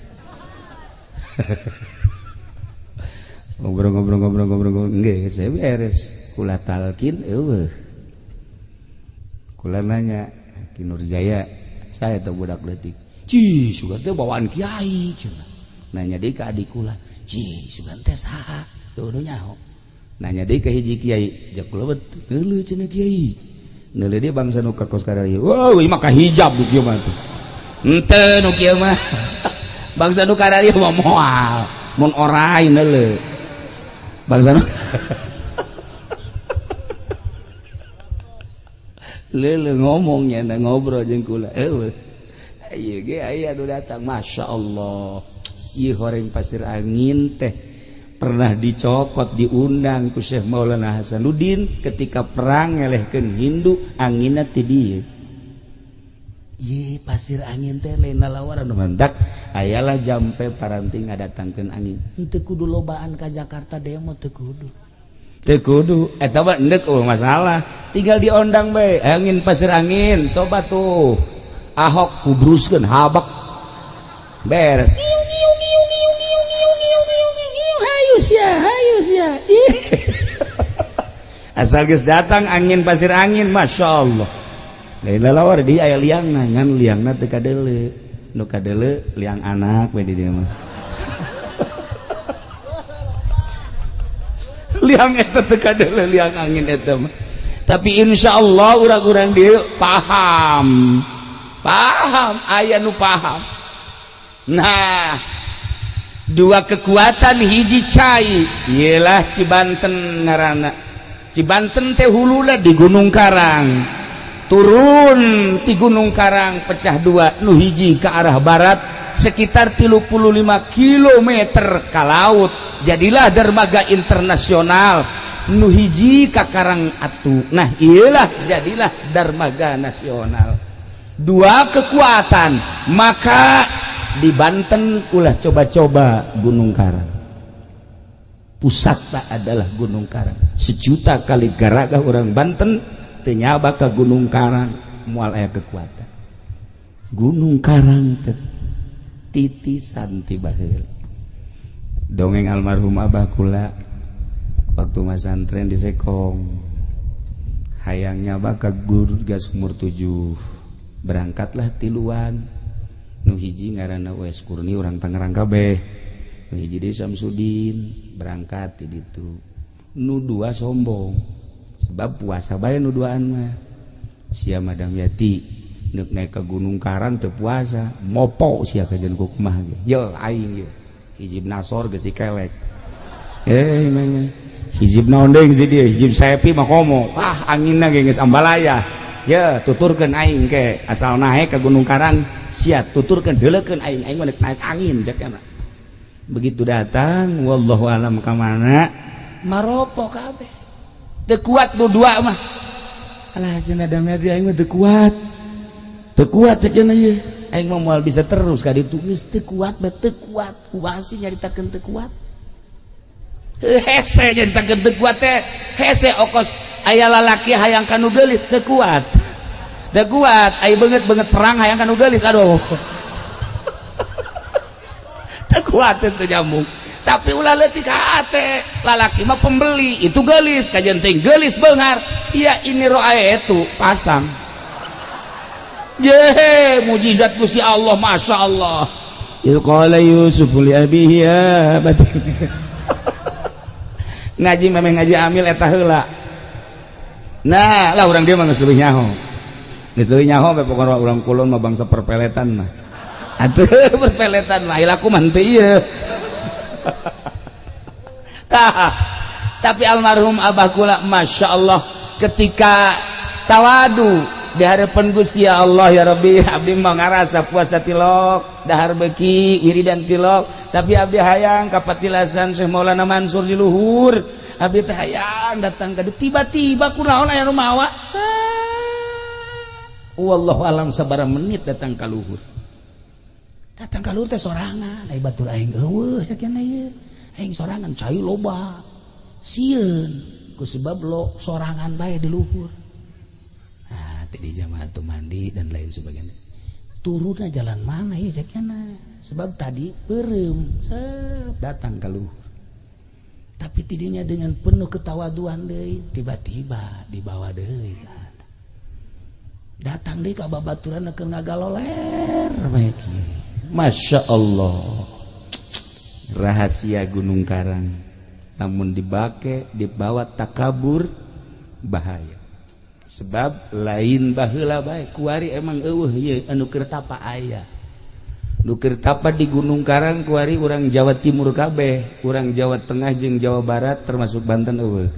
Ngobrol, ngobrol, ngobrol, ngobrol, ngobrol, geus beres kula talkin, eueuh. Kula nanya, "Ki Nurjaya, saya teh budak leutik." "Ci, sugan teh bawaan kiai," cenah. Nanya deui ka adik kula, "Ci, sugan teh saha?" Teu nyaho. Nanya deui ka hiji kiai, jak kula neuleuh cenah kiai. Neuleuh dia bangsa nu ka kos kararieu. Wah, ieu mah hijab nu kieu mah tuh. Henteu, nu kieu mah. Bangsa nu kararieu mah moal. Mun orai neuleuh. Bangsa nu leuleuh ngomongnya na ngobrol jeung kula. Eueuh. Ieu ge aya nu datang, Masya Allah. Ieu horeng pasir angin teh pernah dicokot, diundang ku Syekh Maulana Hasanuddin ketika perang ngelehkeun Hindu, anginna ti dieu. Ye, pasir angin teh lain lalawaran. Mantak ayalah jampe paranti ngadatangkeun angin. Teu kudu lobaan ka Jakarta demo, teu kudu. Teu kudu eta mah, endek eueuh masalah, tinggal diondang bae angin pasir angin. Coba tuh Ahok kubruskeun habak, beres. Hayu sia, hayu sia. Ih. Asal geus datang angin pasir angin, Masya Allah. Lain lalawar di aya liangna, ngan liangna teu kadeuleu. Nu kadeuleu liang anak we di dieu mah. Liang eta teu kadeuleu, liang angin eta mah. Tapi insya Allah urang-urang dieu paham. Paham, aya nu paham. Nah, dua kekuatan, hiji cai ialah Cibanten ngaranna. Cibanten teh huluna di Gunung Karang. Turun di Gunung Karang pecah dua, nu hiji ke arah barat sekitar 35 km ke laut, jadilah dermaga internasional. Nu hiji ka Karang Atu, nah iyalah jadilah dermaga nasional. Dua kekuatan, maka di Banten ulah coba-coba Gunung Karang. Pusatna adalah Gunung Karang. Sejuta kali garaga orang Banten teu nyaba ka Gunung Karang, moal aya kekuatan. Gunung Karang teh titisan ti baheula. Dongeng almarhum abah kula waktu masantren di Sekong, hayang nyaba ka guru gas umur 7, berangkatlah tiluan. Nu hiji ngaranna Wes Kurni, urang Tangerang kabeh, nu hiji deui Samsudin, berangkat di ditu. Nu dua sombong sebab puasa bae nu duaan mah. Sia Madam Yati neuk naik ke Gunung Karang teu puasa, mopo sia kajeun ku kumaha ge. Ye aing ye hizib nasor geus dikelek. Eh, mah hizib naon deui si dieu, hizib saepi mah komo. Ah, anginna ge geus ambalaya. Ya, tuturkeun aing ke asal naik ke Gunung Karang, sia tuturkeun deuleukeun aing, aing mah naik angin cek mah. Begitu datang, wallahu alam ka mana, maropo kabeh. Teu kuat nu dua mah. Alah cenah Damyati, aing mah teu kuat. Teu kuat cek cenah ieu. Aing mah moal bisa terus ka ditu. Geus teu kuat bae, teu kuat. Kumaha sih nyaritakeun teu kuat? Hese nyaritakeun teu kuat teh. Hese okos aya lalaki hayang ka nu geulis teu kuat. Teu kuat, aya beungeut-beungeut perang hayang ka nu geulis, aduh. Teu kuat teu nyambung. Tapi ulah leutik hate, lalaki mah pembeli itu gelis, kajian ting gelis beunghar. Iya ini roa itu pasang. Jehe, mujizat Gusti Allah, masya Allah. Idz qala Yusuf li abihi ya abati. Ngaji memang ngaji amil eta heula. Nah, lah urang dia mah geus leuwih nyaho. Geus leuwih nyaho bae pokona urang kulon mah bangsa perpeletan mah. Atuh perpeletan mah laku mah henteu ieu. Tah, tapi almarhum abah kula masya Allah ketika tawadu di hadapan Gusti, ya Allah, ya Rabbi, abdi mah ngarasa puasa tilok, dahar beki, wiridan tilok, tapi abdi hayang kapatilasan Syekh Maulana Mansur di luhur. Abdi teh hayang datang ka, tiba-tiba kunaon aya nu mawa, wallahu alam sabaraha menit datang ka luhur. Datang ka luhur teh sorangan, ai batur aing eueuh sakieu ieu, aing sorangan, cai loba, sieun ku sebab lo sorangan bae di luhur. Nah, tadi jamaah tuh mandi dan lain sebagainya, turunnya jalan mana ya cekna, sebab tadi beureum set datang ke luhur, tapi tidinya dengan penuh ketawaduan deui, tiba-tiba dibawa deui kan, datang deui ka babaturan keur ngagaloler bae. Masya Allah, rahasia Gunung Karang namun dibake dibawa takabur bahaya, sebab lain baheula bae, kuari emang eueuh ieu anu keur tapa. Aya nu keur tapa di Gunung Karang kuari urang Jawa Timur kabeh, urang Jawa Tengah jeung Jawa Barat termasuk Banten eueuh.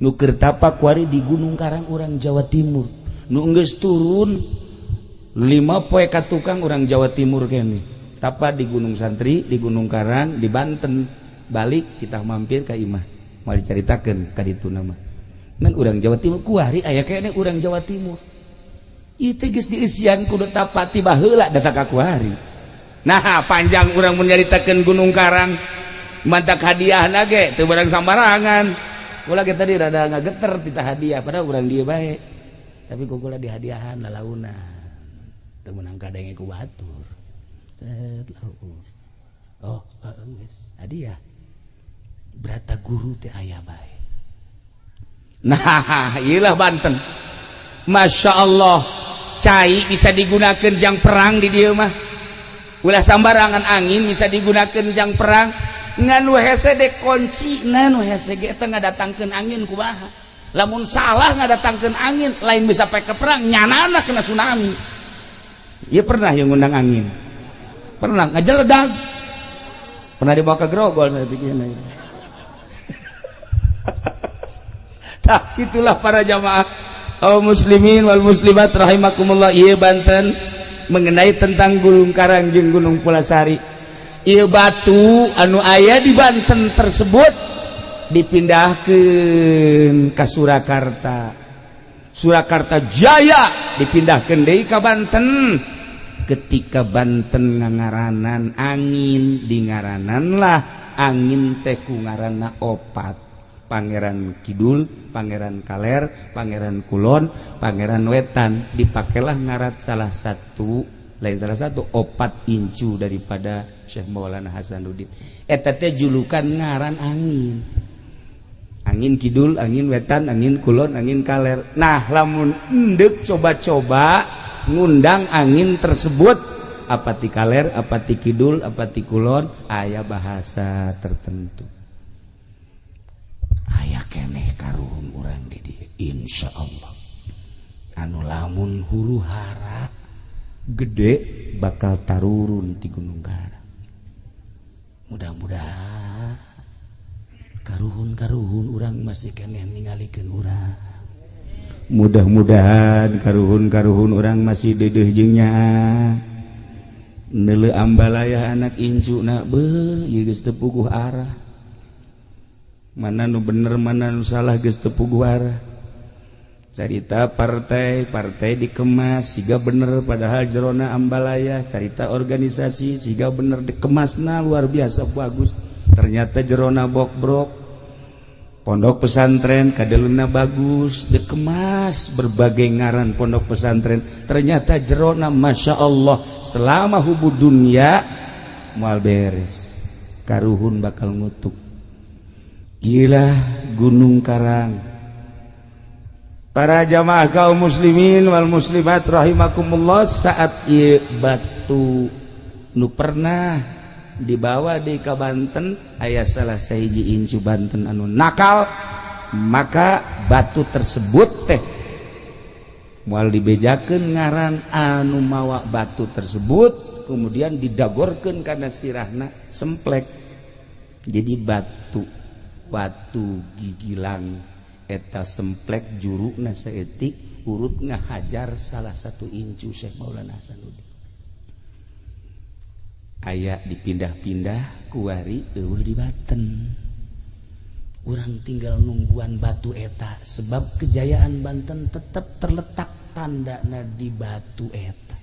Nu keur tapa kuari di Gunung Karang urang Jawa Timur, nu geus turun 5 poe ka tukang urang Jawa Timur kene tapa di Gunung Santri, di Gunung Karang, di Banten. Balik kita mampir ka imah, mau diceritakeun ka ditu nama ngan urang Jawa Timur kuari aya kene urang Jawa Timur. Ieu teh geus dieusian kudu tapa ti baheula datang ka kuari. Nah, panjang urang mun nyaritakeun Gunung Karang, mantak hadiahna ge teu barang sambarangan. Kula ge tadi rada ngageter tita hadiah, padahal urang dieu bae, tapi ku kula dihadiahan lalauna teu meunang kadenge ku batur. Set laur. Oh, geus hadiah berata guru teh aya bae. Nah, iyalah Banten. Masya Allah, cai bisa digunakan jang perang di dieu mah. Ulah sambarangan, angin bisa digunakan jang perang. Ngan nu hese de kunci, nu hese ge teh ngadatangkeun angin kumaha. Lamun salah ngadatangkeun angin, lain bisa pake perang, nyanana kena tsunami. Ieu pernah yang ngundang angin. Pernah ngajeledag. Pernah dibawa ke Grogol saya pikirnya. Nah, itulah para jamaah kaum muslimin wal muslimat rahimakumullah, ieu Banten mengenai tentang Gunung Karang jeung Gunung Pulasari. Ieu batu anu aya di Banten tersebut dipindahkeun ka Surakarta. Surakarta Jaya dipindahkeun deui ka Banten. Ketika Banten ngangaranan angin, dingaranan lah angin teh ku ngaranna opat. Pangeran Kidul, Pangeran Kaler, Pangeran Kulon, Pangeran Wetan, dipakailah ngarat salah satu, lain salah satu, opat incu daripada Syekh Maulana Hasanuddin. Eta teh julukan ngaran angin. Angin Kidul, angin Wetan, angin Kulon, angin Kaler. Nah, lamun endek coba-coba ngundang angin tersebut, apa ti kaler, apa ti kidul, apa ti kulon, aya bahasa tertentu. Aya keneh karuhun urang di dieu insyaallah anu lamun huru hara gede bakal tarurun di Gunung Karang. Mudah-mudahan karuhun-karuhun urang masih keneh ningalikeun urang. Mudah-mudahan karuhun-karuhun urang masih dedeh jeung nyaah. Neuleu ambalaya anak incu na beuh ieu geus teu puguh arah. Mana nu bener mana nu salah geus teu puguh arah. Carita partai, partai dikemas siga bener padahal jerona ambalaya. Carita organisasi siga bener dikemasna luar biasa bagus, ternyata jerona bokbrok. Pondok pesantren kadeluna bagus dikemas berbagai ngaran pondok pesantren, ternyata jerona masya Allah selama hubbu dunia moal beres. Karuhun bakal ngutuk. Gila Gunung Karang. Para jamaah kaum muslimin wal muslimat rahimakumullah, saat ieu batu nu pernah dibawa di ka Banten, aya salah sahiji incu Banten anu nakal, maka batu tersebut teh moal dibejakeun ngaran anu mawa batu tersebut, kemudian didagorkeun kana sirahna semplek. Jadi batu batu gigilang eta semplek jurukna saeutik, urut ngahajar salah satu incu Syekh Maulana Hasanuddin. Aya dipindah-pindah kuari eueuh di Banten. Urang tinggal nungguan batu eta, sebab kejayaan Banten tetap terletak tandana di batu eta.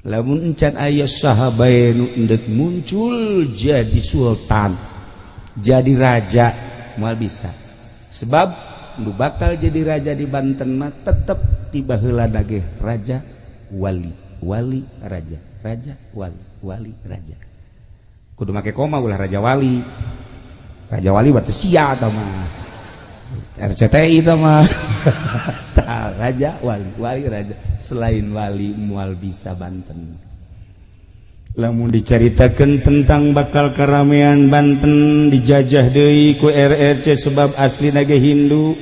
Lamun encan aya saha bae nu endek muncul jadi sultan, jadi raja, moal bisa. Sebab nu bakal jadi raja di Banten mah tetep tiba heula ge raja wali, wali raja, raja wali, wali raja. Kudu make koma ulah raja wali. Raja wali batu sia tah mah. RCTI tah mah. Tah, raja wali, wali raja. Selain wali moal bisa Banten. Lamun dicaritakeun tentang bakal keramean Banten dijajah deui ku RRC sebab aslina ge Hindu,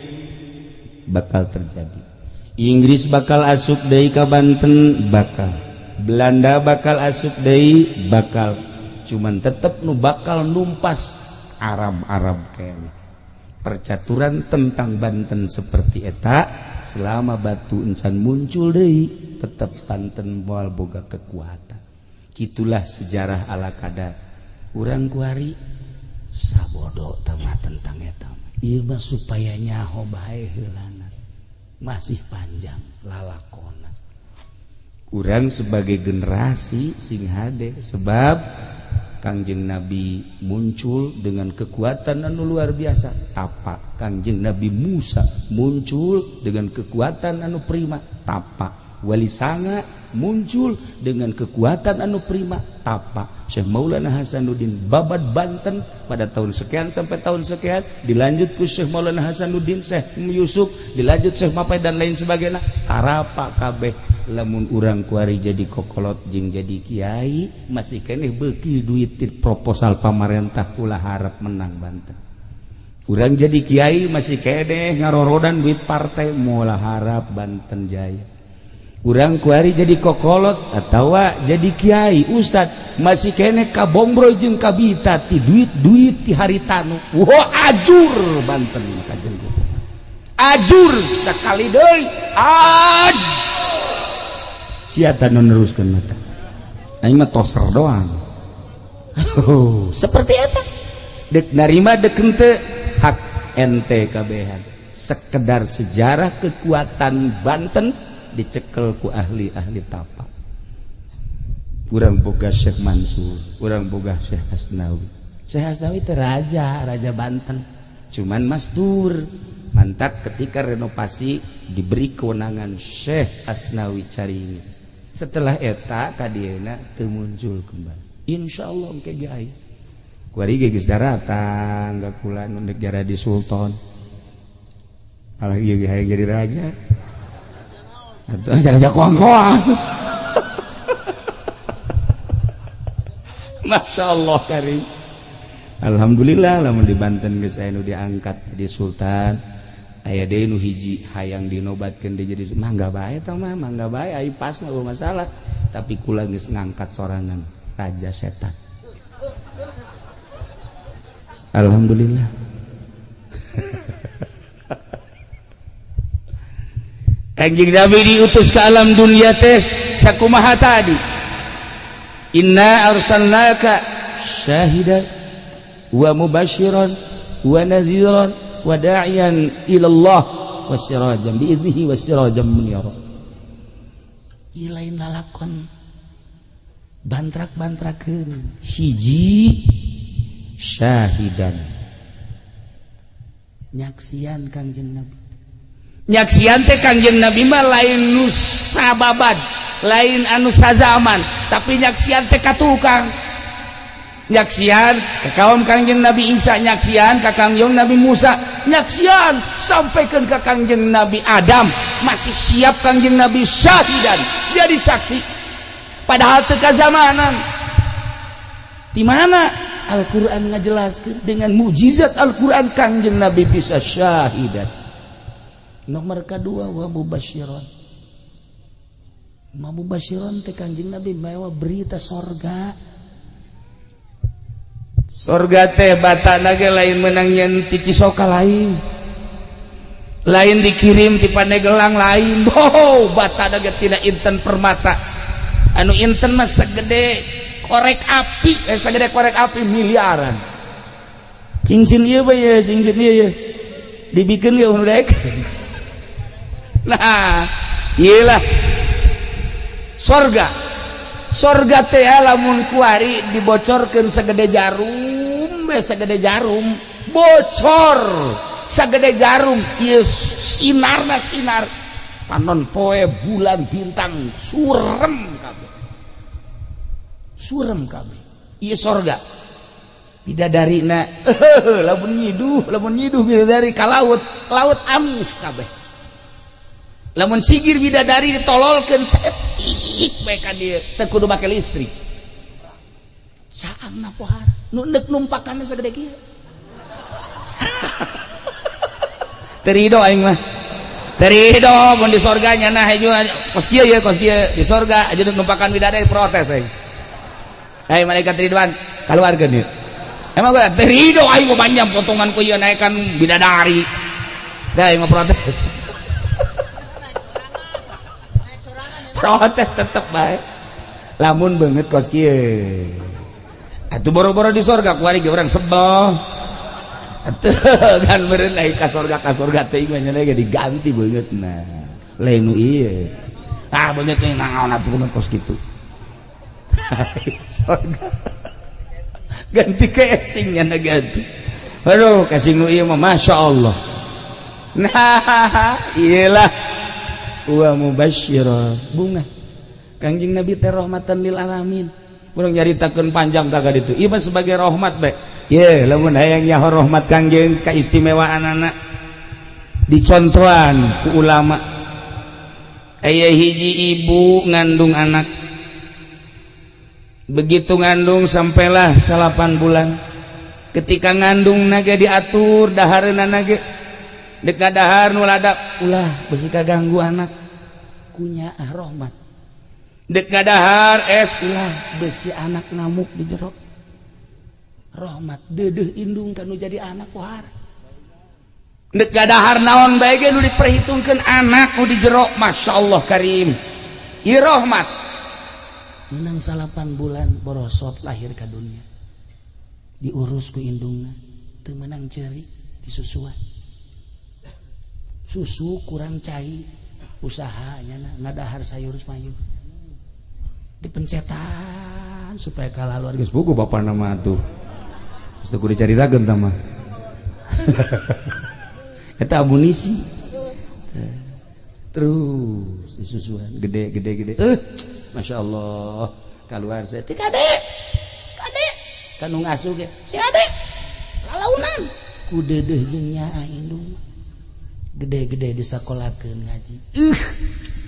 bakal terjadi. Inggris bakal asup deui ka Banten, bakal. Belanda bakal asup deui, bakal. Cuman tetep nu bakal numpas Arab-Arab kayaknya. Percaturan tentang Banten seperti eta, selama batu encan muncul deui, tetep Banten moal boga kekuatan. Itulah sejarah ala kadar. Urang kuari sabodo tama tentang eta. Ieu mah supaya nyaho bae heulana. Masih panjang lalakona. Urang sebagai generasi sing hade, sebab Kangjeng Nabi muncul dengan kekuatan anu luar biasa, tapa. Kangjeng Nabi Musa muncul dengan kekuatan anu prima, tapa. Wali Sanga muncul dengan kekuatan anu prima, tapa. Syekh Maulana Hasanuddin babad Banten pada tahun sekian sampai tahun sekian, dilanjut ku Syekh Maulana Hasanuddin, Syekh Yusuf, dilanjut Syekh Mapai dan lain sebagainya. Tarapa kabeh. Lamun urang kuari jadi kokolot jeung jadi kiai masih keneh beuki duit ti proposal pamarentah, ulah harap menang Banten. Urang jadi kiai masih keneh ngarorodan duit partai, moal harap Banten jaya. Urang kuari jadi kokolot atawa jadi kiai ustad masih keneh kabombro jeung kabita ti duit-duit ti haritanu. Wah, ajur Banten kajen. Ajur sekali deui. Aj. Sia nu neruskeun mata. Aing mah toser doang. Oh, seperti eta. Dek narima dek henteu hak ente kabehan. Sekedar sejarah kekuatan Banten dicekel ku ahli-ahli tapa. Urang boga Syekh Mansur, urang boga Syekh Hasnawi. Syekh Hasnawi itu raja, raja Banten. Cuman masdur. Mantap ketika renovasi diberi kewenangan Syekh Asnawi Caringin. Setelah eta kadieuna teu muncul kembali. Insyaallah engke ge aya. Kuari ge geus daratang ka kula nu dek jadi sultan. Alah ieu ge hayang jadi raja. Atuh raja koang-koang. Masya Allah karim. Alhamdulillah lamun di Banten geus aya nu diangkat jadi sultan. Aya deui nu hiji hayang dinobatkeun deui jadi mangga bae tah mah, mangga bae ai pas nggak masalah. Tapi kula geus ngangkat sorangan raja setan. Alhamdulillah. Kanjeng Nabi diutus ke alam dunia teh sakumaha tadi. Inna arsalnaka syahidan wa mubasyiran wa nadhiran wa da'iyan ila Allah wa sirajan bi idnihi wa sirajan munira. Ieu lain lalakon bantrak-bantrakeun. Hiji syahidan, nyaksian Kangjeng Nabi. Nyaksian teh Kangjeng Nabi mah lain nu sababad, lain anu sazaman, tapi nyaksian teh ka tukang. Nyaksian ka kaum Kangjeng Nabi Isa, nyaksian ka Kangjeng Nabi Musa, nyaksian sampaikan ke Kangjeng Nabi Adam. Masih siap Kangjeng Nabi syahidan, jadi saksi, padahal teu kazamanan. Di mana Al-Quran ngajelaskan dengan mujizat Al-Quran Kangjeng Nabi bisa syahidan. Nomor kedua, wa mubasyiron. Ma mubasyiron teh Kanjeng Nabi mawa berita sorga. Sorga teh batana ge lain menang nyen ti Cisoka, lain, lain dikirim ti Pandeglang, lain. Oh, batana ge tina inten permata anu inten mah segede korek api, segede korek api miliaran. Cincin ieu bae ye, cincin ieu ye dibikin ge nu daek. Nah, iyalah sorga. Sorga teh lamun kuari dibocorkeun segede jarum be, segede jarum bocor, segede jarum ieu sinarna, sinar panon poe, bulan, bintang surem kabeh, surem kabeh. Ieu sorga. Bidadari na lamun nyiduh, lamun nyiduh bidadari ka laut, laut amis kabeh. Lamun sigir bidadari ditololkeun saeutik bae ka dieu, teu kudu make listrik. Saangna pohara nu neuk numpakanna sagede kieu. Terido aing mah, terido mun di sorga nya hejo kos kieu ye, kos kieu di sorga aja numpakan bidadari, protes aing. Hei malaikat Ridwan, keluarkeun ieu. Emang gua terido aing mah, panjang potongan ku ieu naekan bidadari. Dah, aing mah protes, protes tetep bae lamun beungeut kos kieu. Atuh boro-boro di sorga, kuari ge urang sebel atuh kan meureun. Ai ka sorga, ka sorga teh mah nya ge diganti beungeutna, lain nu ieu. Ah, beungeut teh naon atuh, beungeut kos kitu. Sorga ganti casing nya, ganti. Aduh, casing nu ieu mah Masya Allah. Nah, iyalah wa mubasyira, bunga Kangjeng Nabi teh rahmatan lil alamin. Urang nyaritakeun panjang ka ditu. Ieu mah sebagai rahmat bae ye. Lamun hayang nyaho rahmat Kangjeng, kaistimewaan anak, dicontohan ku ulama. Aya hiji ibu ngandung anak. Begitu ngandung sampailah 9 bulan. Ketika ngandung naga diatur dahareuna ge, dek dahar nu ladap ulah, besi kaganggu anak. Kunya ah rahmat. Dek dahar es ulah, besi anak ngamuk di jero. Rahmat dedeh indung kanu jadi anak pohara. Dek dahar naon bae ge nu diperhitungkeun anak nu di jero. Masya Allah karim. Ieu rahmat. Menang 9 bulan, borosot lahir ke dunia. Diurus ku indungna, teu meunang ceri, disusuan. Susu kurang cai, usahanya ngadahar sayur mayur dipencetan supaya kalah luar. Geus buku bapak nama tuh. Geus teu kudu dicaritakeun tah mah. Eta amunisi. Terus disusuan gede gede gede. Masya Allah, keluar saya teh kade. Kade. Kanu ngasuh ge. Si ade. Lalaunan. Ku dedeh jeung nyaah indung, gede-gede disakolakeun ngaji.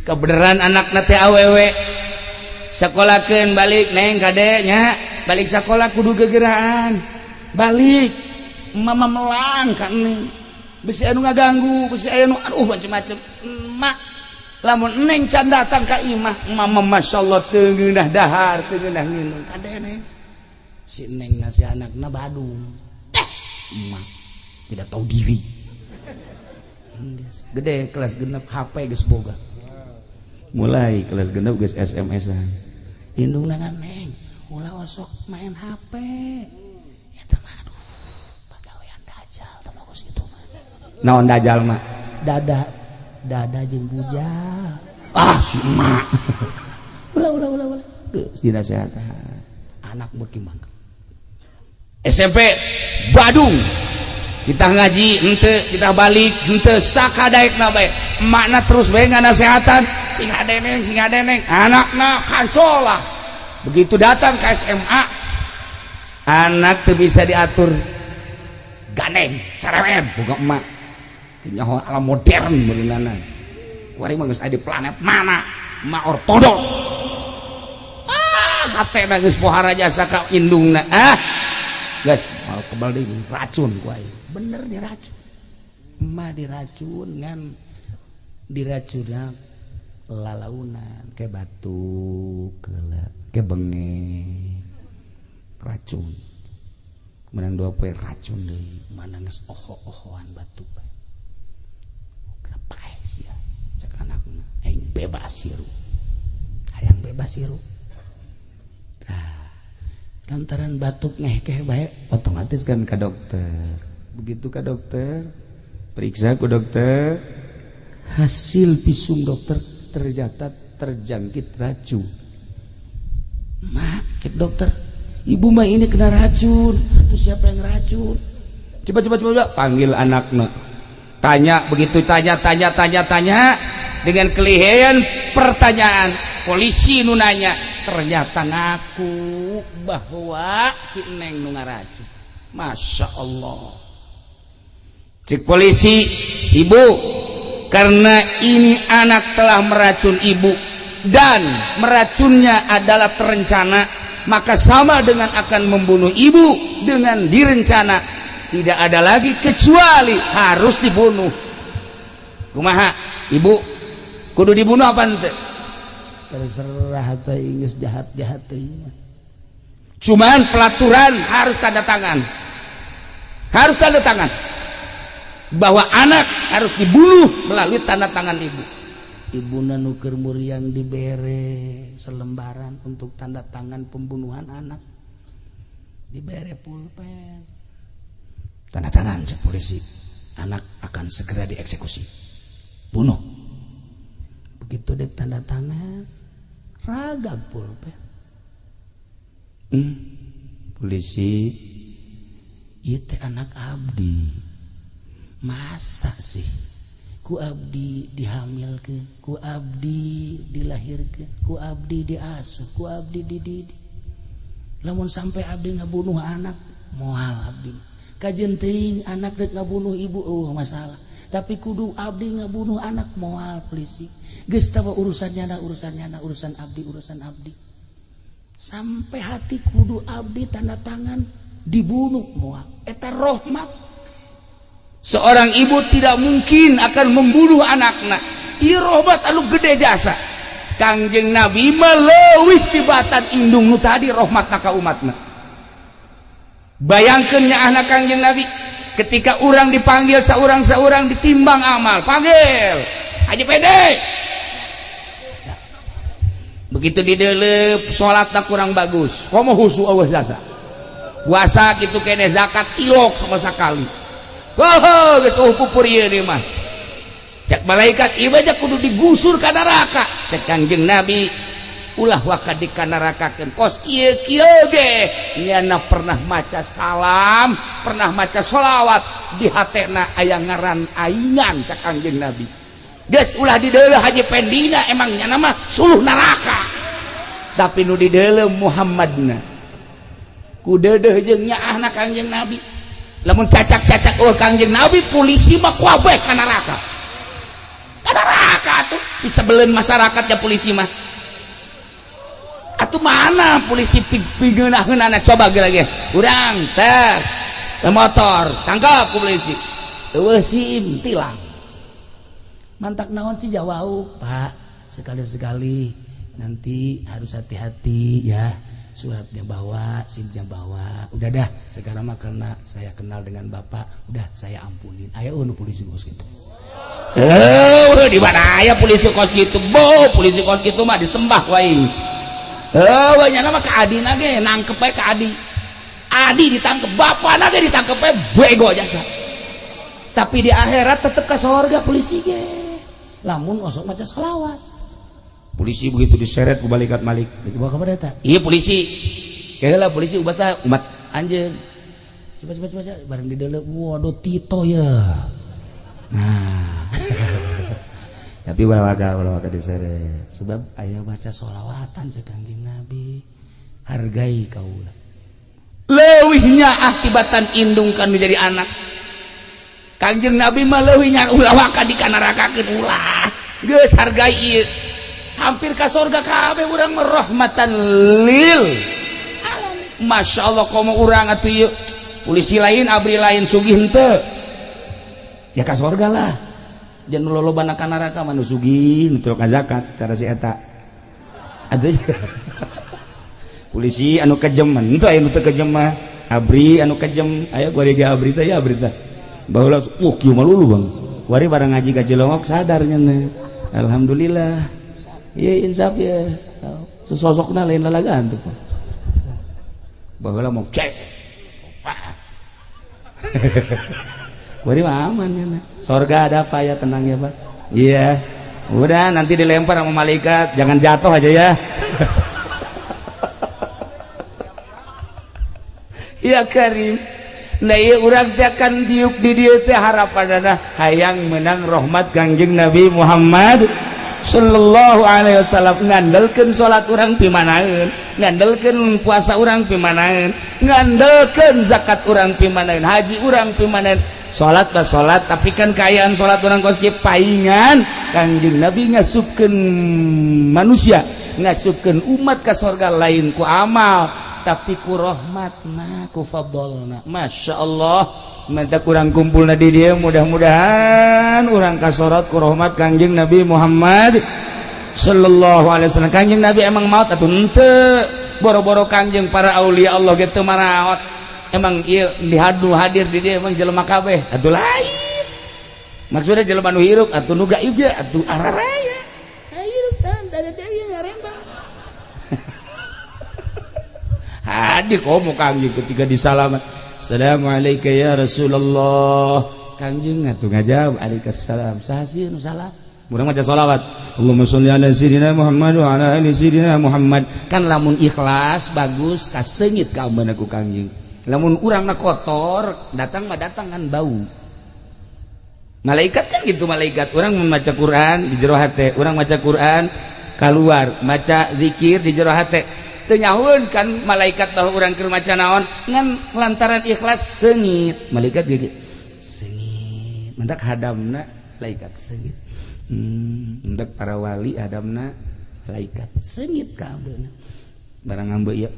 Kebenaran anak teh awewe, sekolahkeun balik. Neng, kade nya, balik sekolah kudu gegeraan balik. Mama melang ka neng, besi anu ngaganggu, besi anu aduh macem-macem. Emak lamun neng can datang ka imah, mama masyaallah teu ngeunah dahar, teu ngeunah nginum. Kade neng. Si neng nasi anakna badung teh, emak tidak tahu diri. Gede kelas 6, HP geus boga. Mulai kelas 6 geus SMS-an. Indung ngan, neng ulah osok main HP eta mah, aduh, pagawean dajal tah bagus itu mah. Naon dajal mah? Dada, dada jeung bujal. Ah, si emak. Ulah, ulah, ulah, ulah. Geus dinasehatan. Anak beuki mangga. SMP Badung, kita ngaji henteu, kita balik henteu, sakadaekna bae emakna terus bae nganasehatan, sing hadeneng, sing hadeneng. Anakna kancolah. Begitu datang ke SMA, Anak tuh bisa diatur, gandeng, cerewet, boga emak teu nyaho alam modern meureunana. Kuari mah geus aya di planet mana, emak ortodok. Ah, hatena geus pohara jasa ka indungna. Ah, geus moal kebal deui, racun ku aing. Bener diracun, emak diracun, ngan diracunna lalaunan. Ke batuk heula, ke bengek, racun. Menang 2 poe racun deui. Mana geus oho-ohoan batuk bae. Kenapa sih ya? Cek anakna, aing bebas hirup, hayang bebas hirup. Nah, lantaran batuk ngehkeh bae. Otomatis kan ke dokter. Begitu ke dokter, periksa ke dokter, hasil visum dokter ternyata terjangkit racun. Mak, cek dokter, ibu mah ini kena racun. Itu siapa yang racun? Coba, coba, coba, coba. Panggil anaknya, tanya. Begitu tanya, tanya, tanya, tanya, dengan kelihayan pertanyaan polisi nu nanya, ternyata ngaku bahwa si Neng nu ngaracun. Masya Allah. Cek polisi, "Ibu, karena ini anak telah meracun ibu dan meracunnya adalah terencana, maka sama dengan akan membunuh ibu dengan direncana. Tidak ada lagi kecuali harus dibunuh. Kumaha, ibu, kudu dibunuh apa ente?" Terserah atau geus jahat-jahat teuing. Cuman pelaturan harus tanda tangan, harus tanda tangan bahwa anak harus dibunuh melalui tanda tangan ibu. Ibuna nu keur muriang dibere selembaran untuk tanda tangan pembunuhan anak, dibere pulpen. "Tanda tangan," cek polisi, "anak akan segera dieksekusi, bunuh." Begitu dek tanda tangan, ragag pulpen. Polisi. Itu anak abdi, masa sih ku abdi dihamilkeun, ku abdi dilahirkeun, ku abdi diasuh, ku abdi dididik, lamun sampai abdi ngabunuh anak, moal abdi. Kajeun teuing anak rek ngabunuh ibu, oh masalah, tapi kudu abdi ngabunuh anak, moal. Polisi, geus tawa urusannya na, urusannya na, urusan abdi, urusan abdi. Sampai hati kudu abdi tanda tangan dibunuh, moal. Eta rahmat. Seorang ibu tidak mungkin akan membunuh anaknya. Ieu rahmat anu gede jasa. Kangjeng Nabi mah leuwih tibatan indung nu tadi rahmatna ka umatna. Bayangkeun nya anak Kangjeng Nabi ketika orang dipanggil seorang-seorang, ditimbang amal, panggil Haji Pede. Begitu didelep, salatna kurang bagus, komo husu, Allah jasa, puasa gitu kene, zakat ilok sama sekali. Oh, geus, oh, pupur ieu mah. Cek malaikat, ieu aja kudu digusur ka neraka. Cek Kangjeng Nabi, ulah waka dikanarakakeun, kos kieu kieu ge nyana pernah maca salam, pernah maca sholawat, di hatena aya ngaran aingan. Cek Kangjeng Nabi, geus ulah dideuleu Haji Pendina, emang nyana mah suluh neraka, tapi nu dideuleu Muhammadna. Ku deudeuh jeung nyaahna Kangjeng Nabi. Lamun cacak-cacak, oh, Kangjeng Nabi, polisi mah kuabeh ka neraka, ka neraka tuh bisa belen masyarakatnya polisi mah. Atuh mana polisi pigeunah-geunahna, coba ge lagi urang teh motor tangkap ku polisi, eueuh SIM, tilang. Mantak naon sih jawau, Pak, sekali-sekali nanti harus hati-hati ya, suratnya bawa, SIM-nya bawa. Udah dah, sekarang mah karena saya kenal dengan bapak, udah saya ampunin. Ayo nu polisi kos gitu. Eh, di mana aya polisi kos gitu? Bo, polisi kos gitu mah disembah wae. Eh, banyak nama ke Adi nage, nangkep bae ke Adi. Adi ditangkep, bapak nage ditangkep bae, bego jasa. Tapi di akhirat tetep ke sorga polisi ge. Lamun osok maca selawat. Polisi begitu diseret ku malaikat Malik. Dibawa ke mana eta? Iya, polisi. Keheula polisi ubat saya umat anjeun. Coba, coba, coba, bareng di dalam, waduh, Tito ya. Nah. Tapi ulah waka, ulah waka diseret. Sebab aya baca sholawatan cek Kangjeng Nabi. Hargai kaula. Leuwihnya akibatan indung kan menjadi anak. Kangjeng Nabi mah leuwihnya ulah waka dikanarakakeun ulah. Geus hargai ieu. Hampir ka sorga kabeh urang mah rahmatan lil alamin. Masya Allah komo urang atuh ieu. Polisi lain abri lain sugih henteu. Ya ka sorga lah. Jangan lolobana ka neraka mah nu sugih nu teu zakat cara si eta. Atuh polisi anu kejem henteu aya nu teu kejem mah. Abri anu kejem aya gua ge abri teh ya abri teh. Baheula kieu mah lulu Bang. Wari barang ngaji ka Cilongok sadarnya nih. Alhamdulillah. Iya insaf ya. Sesosokna lain lalagaan tuh. Baheula mau cek. Wari mah aman ya. Sorga ada apa ya, tenang ya Pak. Iya. Udah nanti dilempar sama malaikat, jangan jatuh aja ya. Ya Karim. Nah ieu urang teh akan diuk di dieu teh harapanana hayang menang rahmat Kangjeng Nabi Muhammad sallallahu alaihi wasallam. Ngandelkeun salat urang pimanaeun, ngandelkeun puasa urang pimanaeun, ngandelkeun zakat urang pimanaeun, haji urang pimanaeun. Salat bah salat, tapi kan kaayaan salat urang kos kieu paingan Kangjeng Nabi ngasupkeun manusia, ngasupkeun umat ka sorga lain ku amal tapi ku rahmatna, ku fadolna. Masya Allah, menta kurang kumpulna di dia, mudah-mudahan urang kasorot ku rahmat Kangjeng Nabi Muhammad sallallahu alaihi wasallam. Kangjeng Nabi emang maut atuh henteu, boro-boro Kangjeng para aulia Allah gitu maraot. Emang ieu dihadu hadir di dia emang jelema kabeh atuh lain. Maksudnya jelema nu hirup atuh nu gaib ge atuh araraya. Hirup tan da dia ngarembang. Hadir komo Kangjeng ketika disalaman. Assalamualaikum ya Rasulullah. Kangjeng atuh ngajawab alaikumsalam. Saha sieun nu salam? Urang maca sholawat. Allahumma sholli ala sayyidina Muhammad wa ala ali sayyidina Muhammad. Kan lamun ikhlas bagus kaseungit ka ambeuna ku Kangjeng. Lamun urangna kotor, datang mah datang kan bau. Malaikat kan gitu malaikat. Urang membaca Quran di jero hate, urang maca Quran keluar, maca zikir di jero hate. Teu nyahueun kan malaikat bahwa urang keur maca naon, ngan lantaran ikhlas seungit. Malaikat ge seungit. Mendak hadamna malaikat seungit. Mendak para wali hadamna malaikat seungit ka ambeuna. Barang ambe ieu.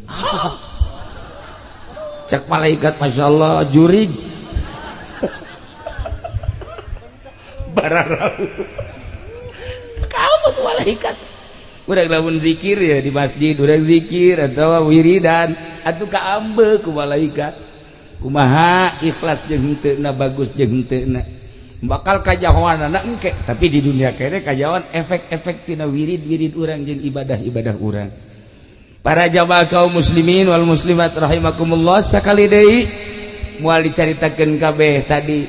Cek malaikat Masya Allah jurig. Bararau. Kamu tuh malaikat. Urang lamun zikir ya di masjid, urang zikir atau wiridan atuh kaambe ku malaikat. Kumaha ikhlas jeung henteu na, bagus jeung henteu na. Bakal kajahoanana engke, tapi di dunia kene kajahoan efek-efek tina wirid-wirid urang jeung ibadah-ibadah urang. Para jamaah kaum muslimin wal muslimat rahimakumullah, sakali deui moal dicaritakeun kabeh tadi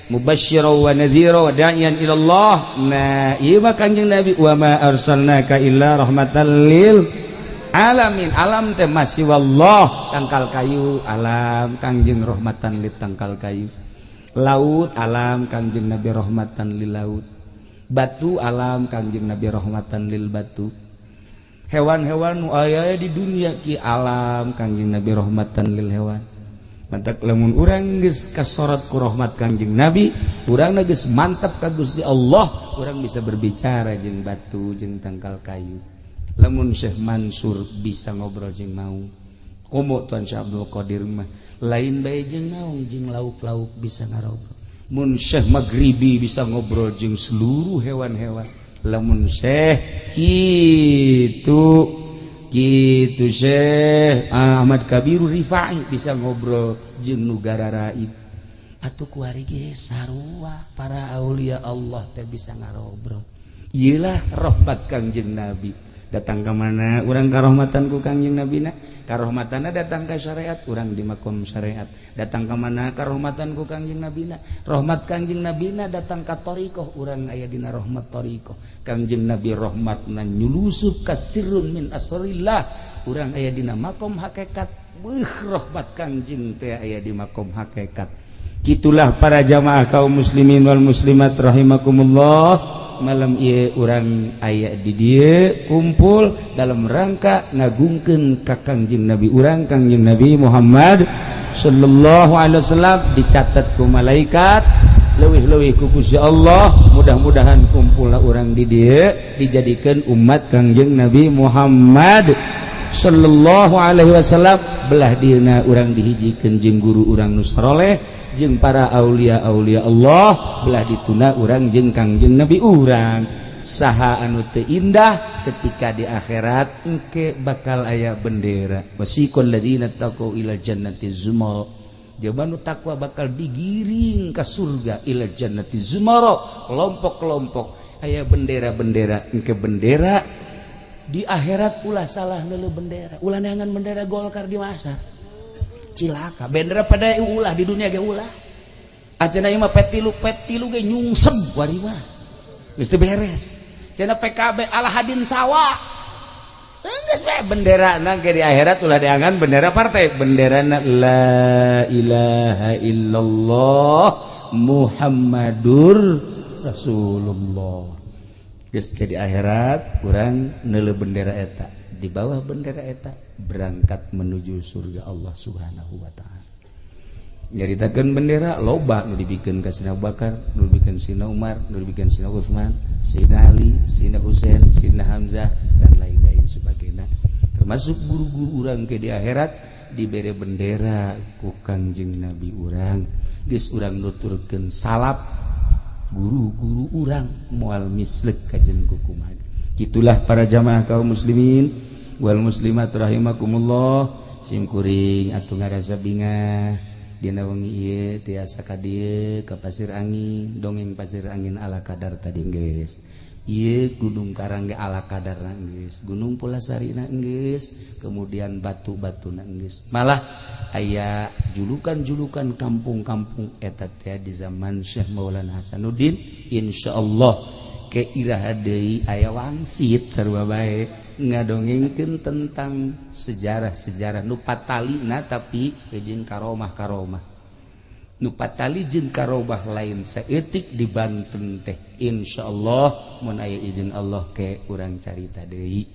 mubasysyira wa nadhira wa da'iyan ila Allah. Nah, ieu mah Kangjeng Nabi wa ma arsalnaka illa rahmatan lil alamin. Alam teh masih wallah, tangkal kayu alam Kangjeng rahmatan lil tangkal kayu. Laut alam Kangjeng Nabi rahmatan lil laut. Batu alam Kangjeng Nabi rahmatan lil batu. Hewan-hewan nu aya di dunia ki alam Kangjeng Nabi rahmatan lil hewan. Mantak lamun urang geus kasorot ku rahmat Kangjeng Nabi, urang geus mantap ka Gusti Allah, urang bisa berbicara jeung batu jeung tangkal kayu. Lamun Syekh Mansur bisa ngobrol jeung mau. Komo Tuan Syekh Abdul Qadir mah lain bae jeung naung jeung lauk-lauk bisa ngarobrol. Mun Syekh Maghribi bisa ngobrol jeung seluruh hewan-hewan. Lamun Syekh kitu gitu Syekh Ahmad Kabiru Rifai bisa ngobrol jeung nu gararaib. Atuh kuari ge sarua para aulia Allah teh bisa ngarobrol. Ieulah rahmat Kangjeng Nabi. Datang ka mana urang karahmatan ku Kangjeng Nabi na, karahmatanna datang ka syariat, urang di makom syariat. Datang ka mana karahmatan ku Kangjeng Nabi na, rahmat Kangjeng Nabi na datang ka thariqah, urang aya dina rahmat thariqah. Kangjeng Nabi rahmatna nyulusup ka sirrun min asrillah, urang aya dina makom hakikat. Beuh rahmat Kangjeng teh aya di makom hakikat. Gitulah para jamaah kaum muslimin wal muslimat rahimakumullah. malam ieu urang aya di dieu kumpul dalam rangka ngagungkeun ka Kangjeng Nabi urang, Kangjeng Nabi Muhammad sallallahu alaihi wasallam, dicatat ku malaikat, leuwih-leuwih ku Gusti Allah. Mudah-mudahan kumpulna urang di dieu dijadikan umat Kangjeng Nabi Muhammad sallallahu alaihi wasallam. Belah dieuna urang dihijikeun jeung guru urang nu saroleh jeung para aulia-aulia Allah, belah dituna urang jeung Kangjeng Nabi urang. Saha anu teu indah ketika di akhirat engke bakal aya bendera, wasiqal ladzina taqau ila jannati zumar. Jelema nu takwa bakal digiring ka surga, ila jannati zumara, kelompok-kelompok, aya bendera-bendera. Engke bendera di akhirat, ulah salah neuleuh bendera, ulah neangan bendera Golkar di masa cilaka. Bendera pada ulah di dunia ge ulah aja. Ieu mah P3, P3 ge nyungsep wari mah geus teu beres. Cenah PKB ala hadin sawa. Geus bae bendera na ge di akhirat ulah diangan bendera partai, bendera na la ilaha illallah Muhammadur Rasulullah. Geus ke di akhirat urang neuleuh bendera eta, di bawah bendera eta berangkat menuju surga Allah Subhanahu wa taala. Nyaritakeun bendera loba nu dibikeun ka Sina Abu Bakar, nu dibikeun Sina Umar, nu dibikeun Sina Utsman, Sina Ali, Sina Husain, Sina Hamzah, dan lain-lain sebagainya. Termasuk guru-guru urang ke di akhirat dibere bendera ku Kangjeng Nabi urang. Geus urang nuturkeun salap guru-guru urang moal mislek kajen kukumaha. Gitulah para jamaah kaum muslimin wal muslimat rahimakumullah. Sim kuring atuh ngarasa bingah dina wengi ieu tiasa ka dieu ka Pasir Angin, dongeng Pasir Angin ala kadar tadi geus. Ieu Gunung Karang ge ala kadar geus, Gunung Pulasari na geus, kemudian batu-batu na geus. Malah aya julukan-julukan kampung-kampung eta teh di zaman Syekh Maulana Hasanuddin. Insyaallah ke iraha deui aya wangsit sarua bae ngadongengkeun tentang sejarah-sejarah nu patalina tapi jeung karomah-karomah nu patali jeung karomah lain saeutik di Banten teh. Insyaallah mun aya izin Allah ke urang carita deui.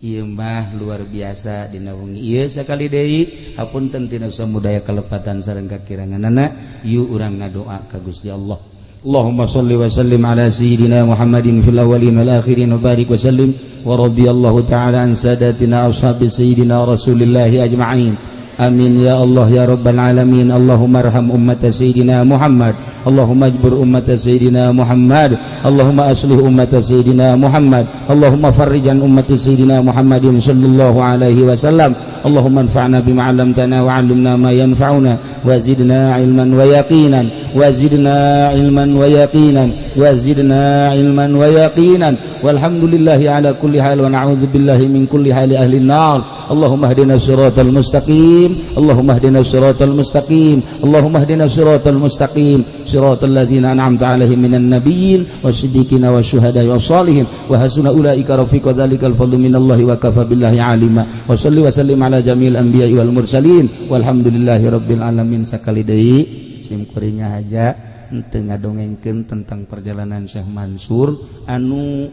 Ieu mah luar biasa dina wengi ieu. Sakali deui hapunten tina samudaya kalepatan sareng kakiranganana. Yuk urang ngadoa ka Gusti Allah. Allahumma salli wa sallim ala sayyidina Muhammadin fil awwalin wal akhirin wa barik wa sallim wa radiyallahu ta'ala an sadatina ashabi sayyidina Rasulillah ajma'in. Amin ya Allah ya rabbal alamin. Allahumma arham ummata sayyidina Muhammad. Allahumma ajbur ummata sayyidina Muhammad. Allahumma aslih ummata sayyidina Muhammad. Allahumma farrijan ummati sayyidina Muhammadin sallallahu alaihi wasallam. Allahumma anfa'na bima 'allamtana wa 'allimna ma yanfa'una wa zidna ilman wa yaqinan wa zidna ilman wa yaqinan wa zidna ilman wa yaqinan. Walhamdulillahi ala kulli hal wa na'udzu billahi min kulli hali ahli nar. Allahumma hdina siratal mustaqim. Allahumma hdina siratal mustaqim. Allahumma hdina siratal mustaqim, siratal ladzina an'amta 'alaihim minan nabiyyin wasiddiqina wasyuhada'i wassalihin wa hasuna ulaika rafiqa. Dzalikal fadlu minallahi wa kafa billahi alima. Wa salli wa sallim ala jamil anbiya'i wal mursalin walhamdulillahi rabbil alamin. Sakali deui sim kuring aja henteu ngadongengkeun tentang perjalanan Syekh Mansur anu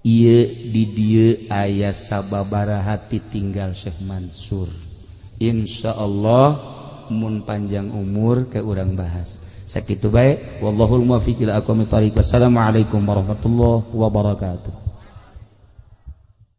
ieu di dieu aya sababaraha tinggal Syekh Mansur. Insyaallah mun panjang umur ke urang bahas. Sakitu bae, wallahul muwaffiq ila aqwamit thariq. Wassalamualaikum warahmatullahi wabarakatuh.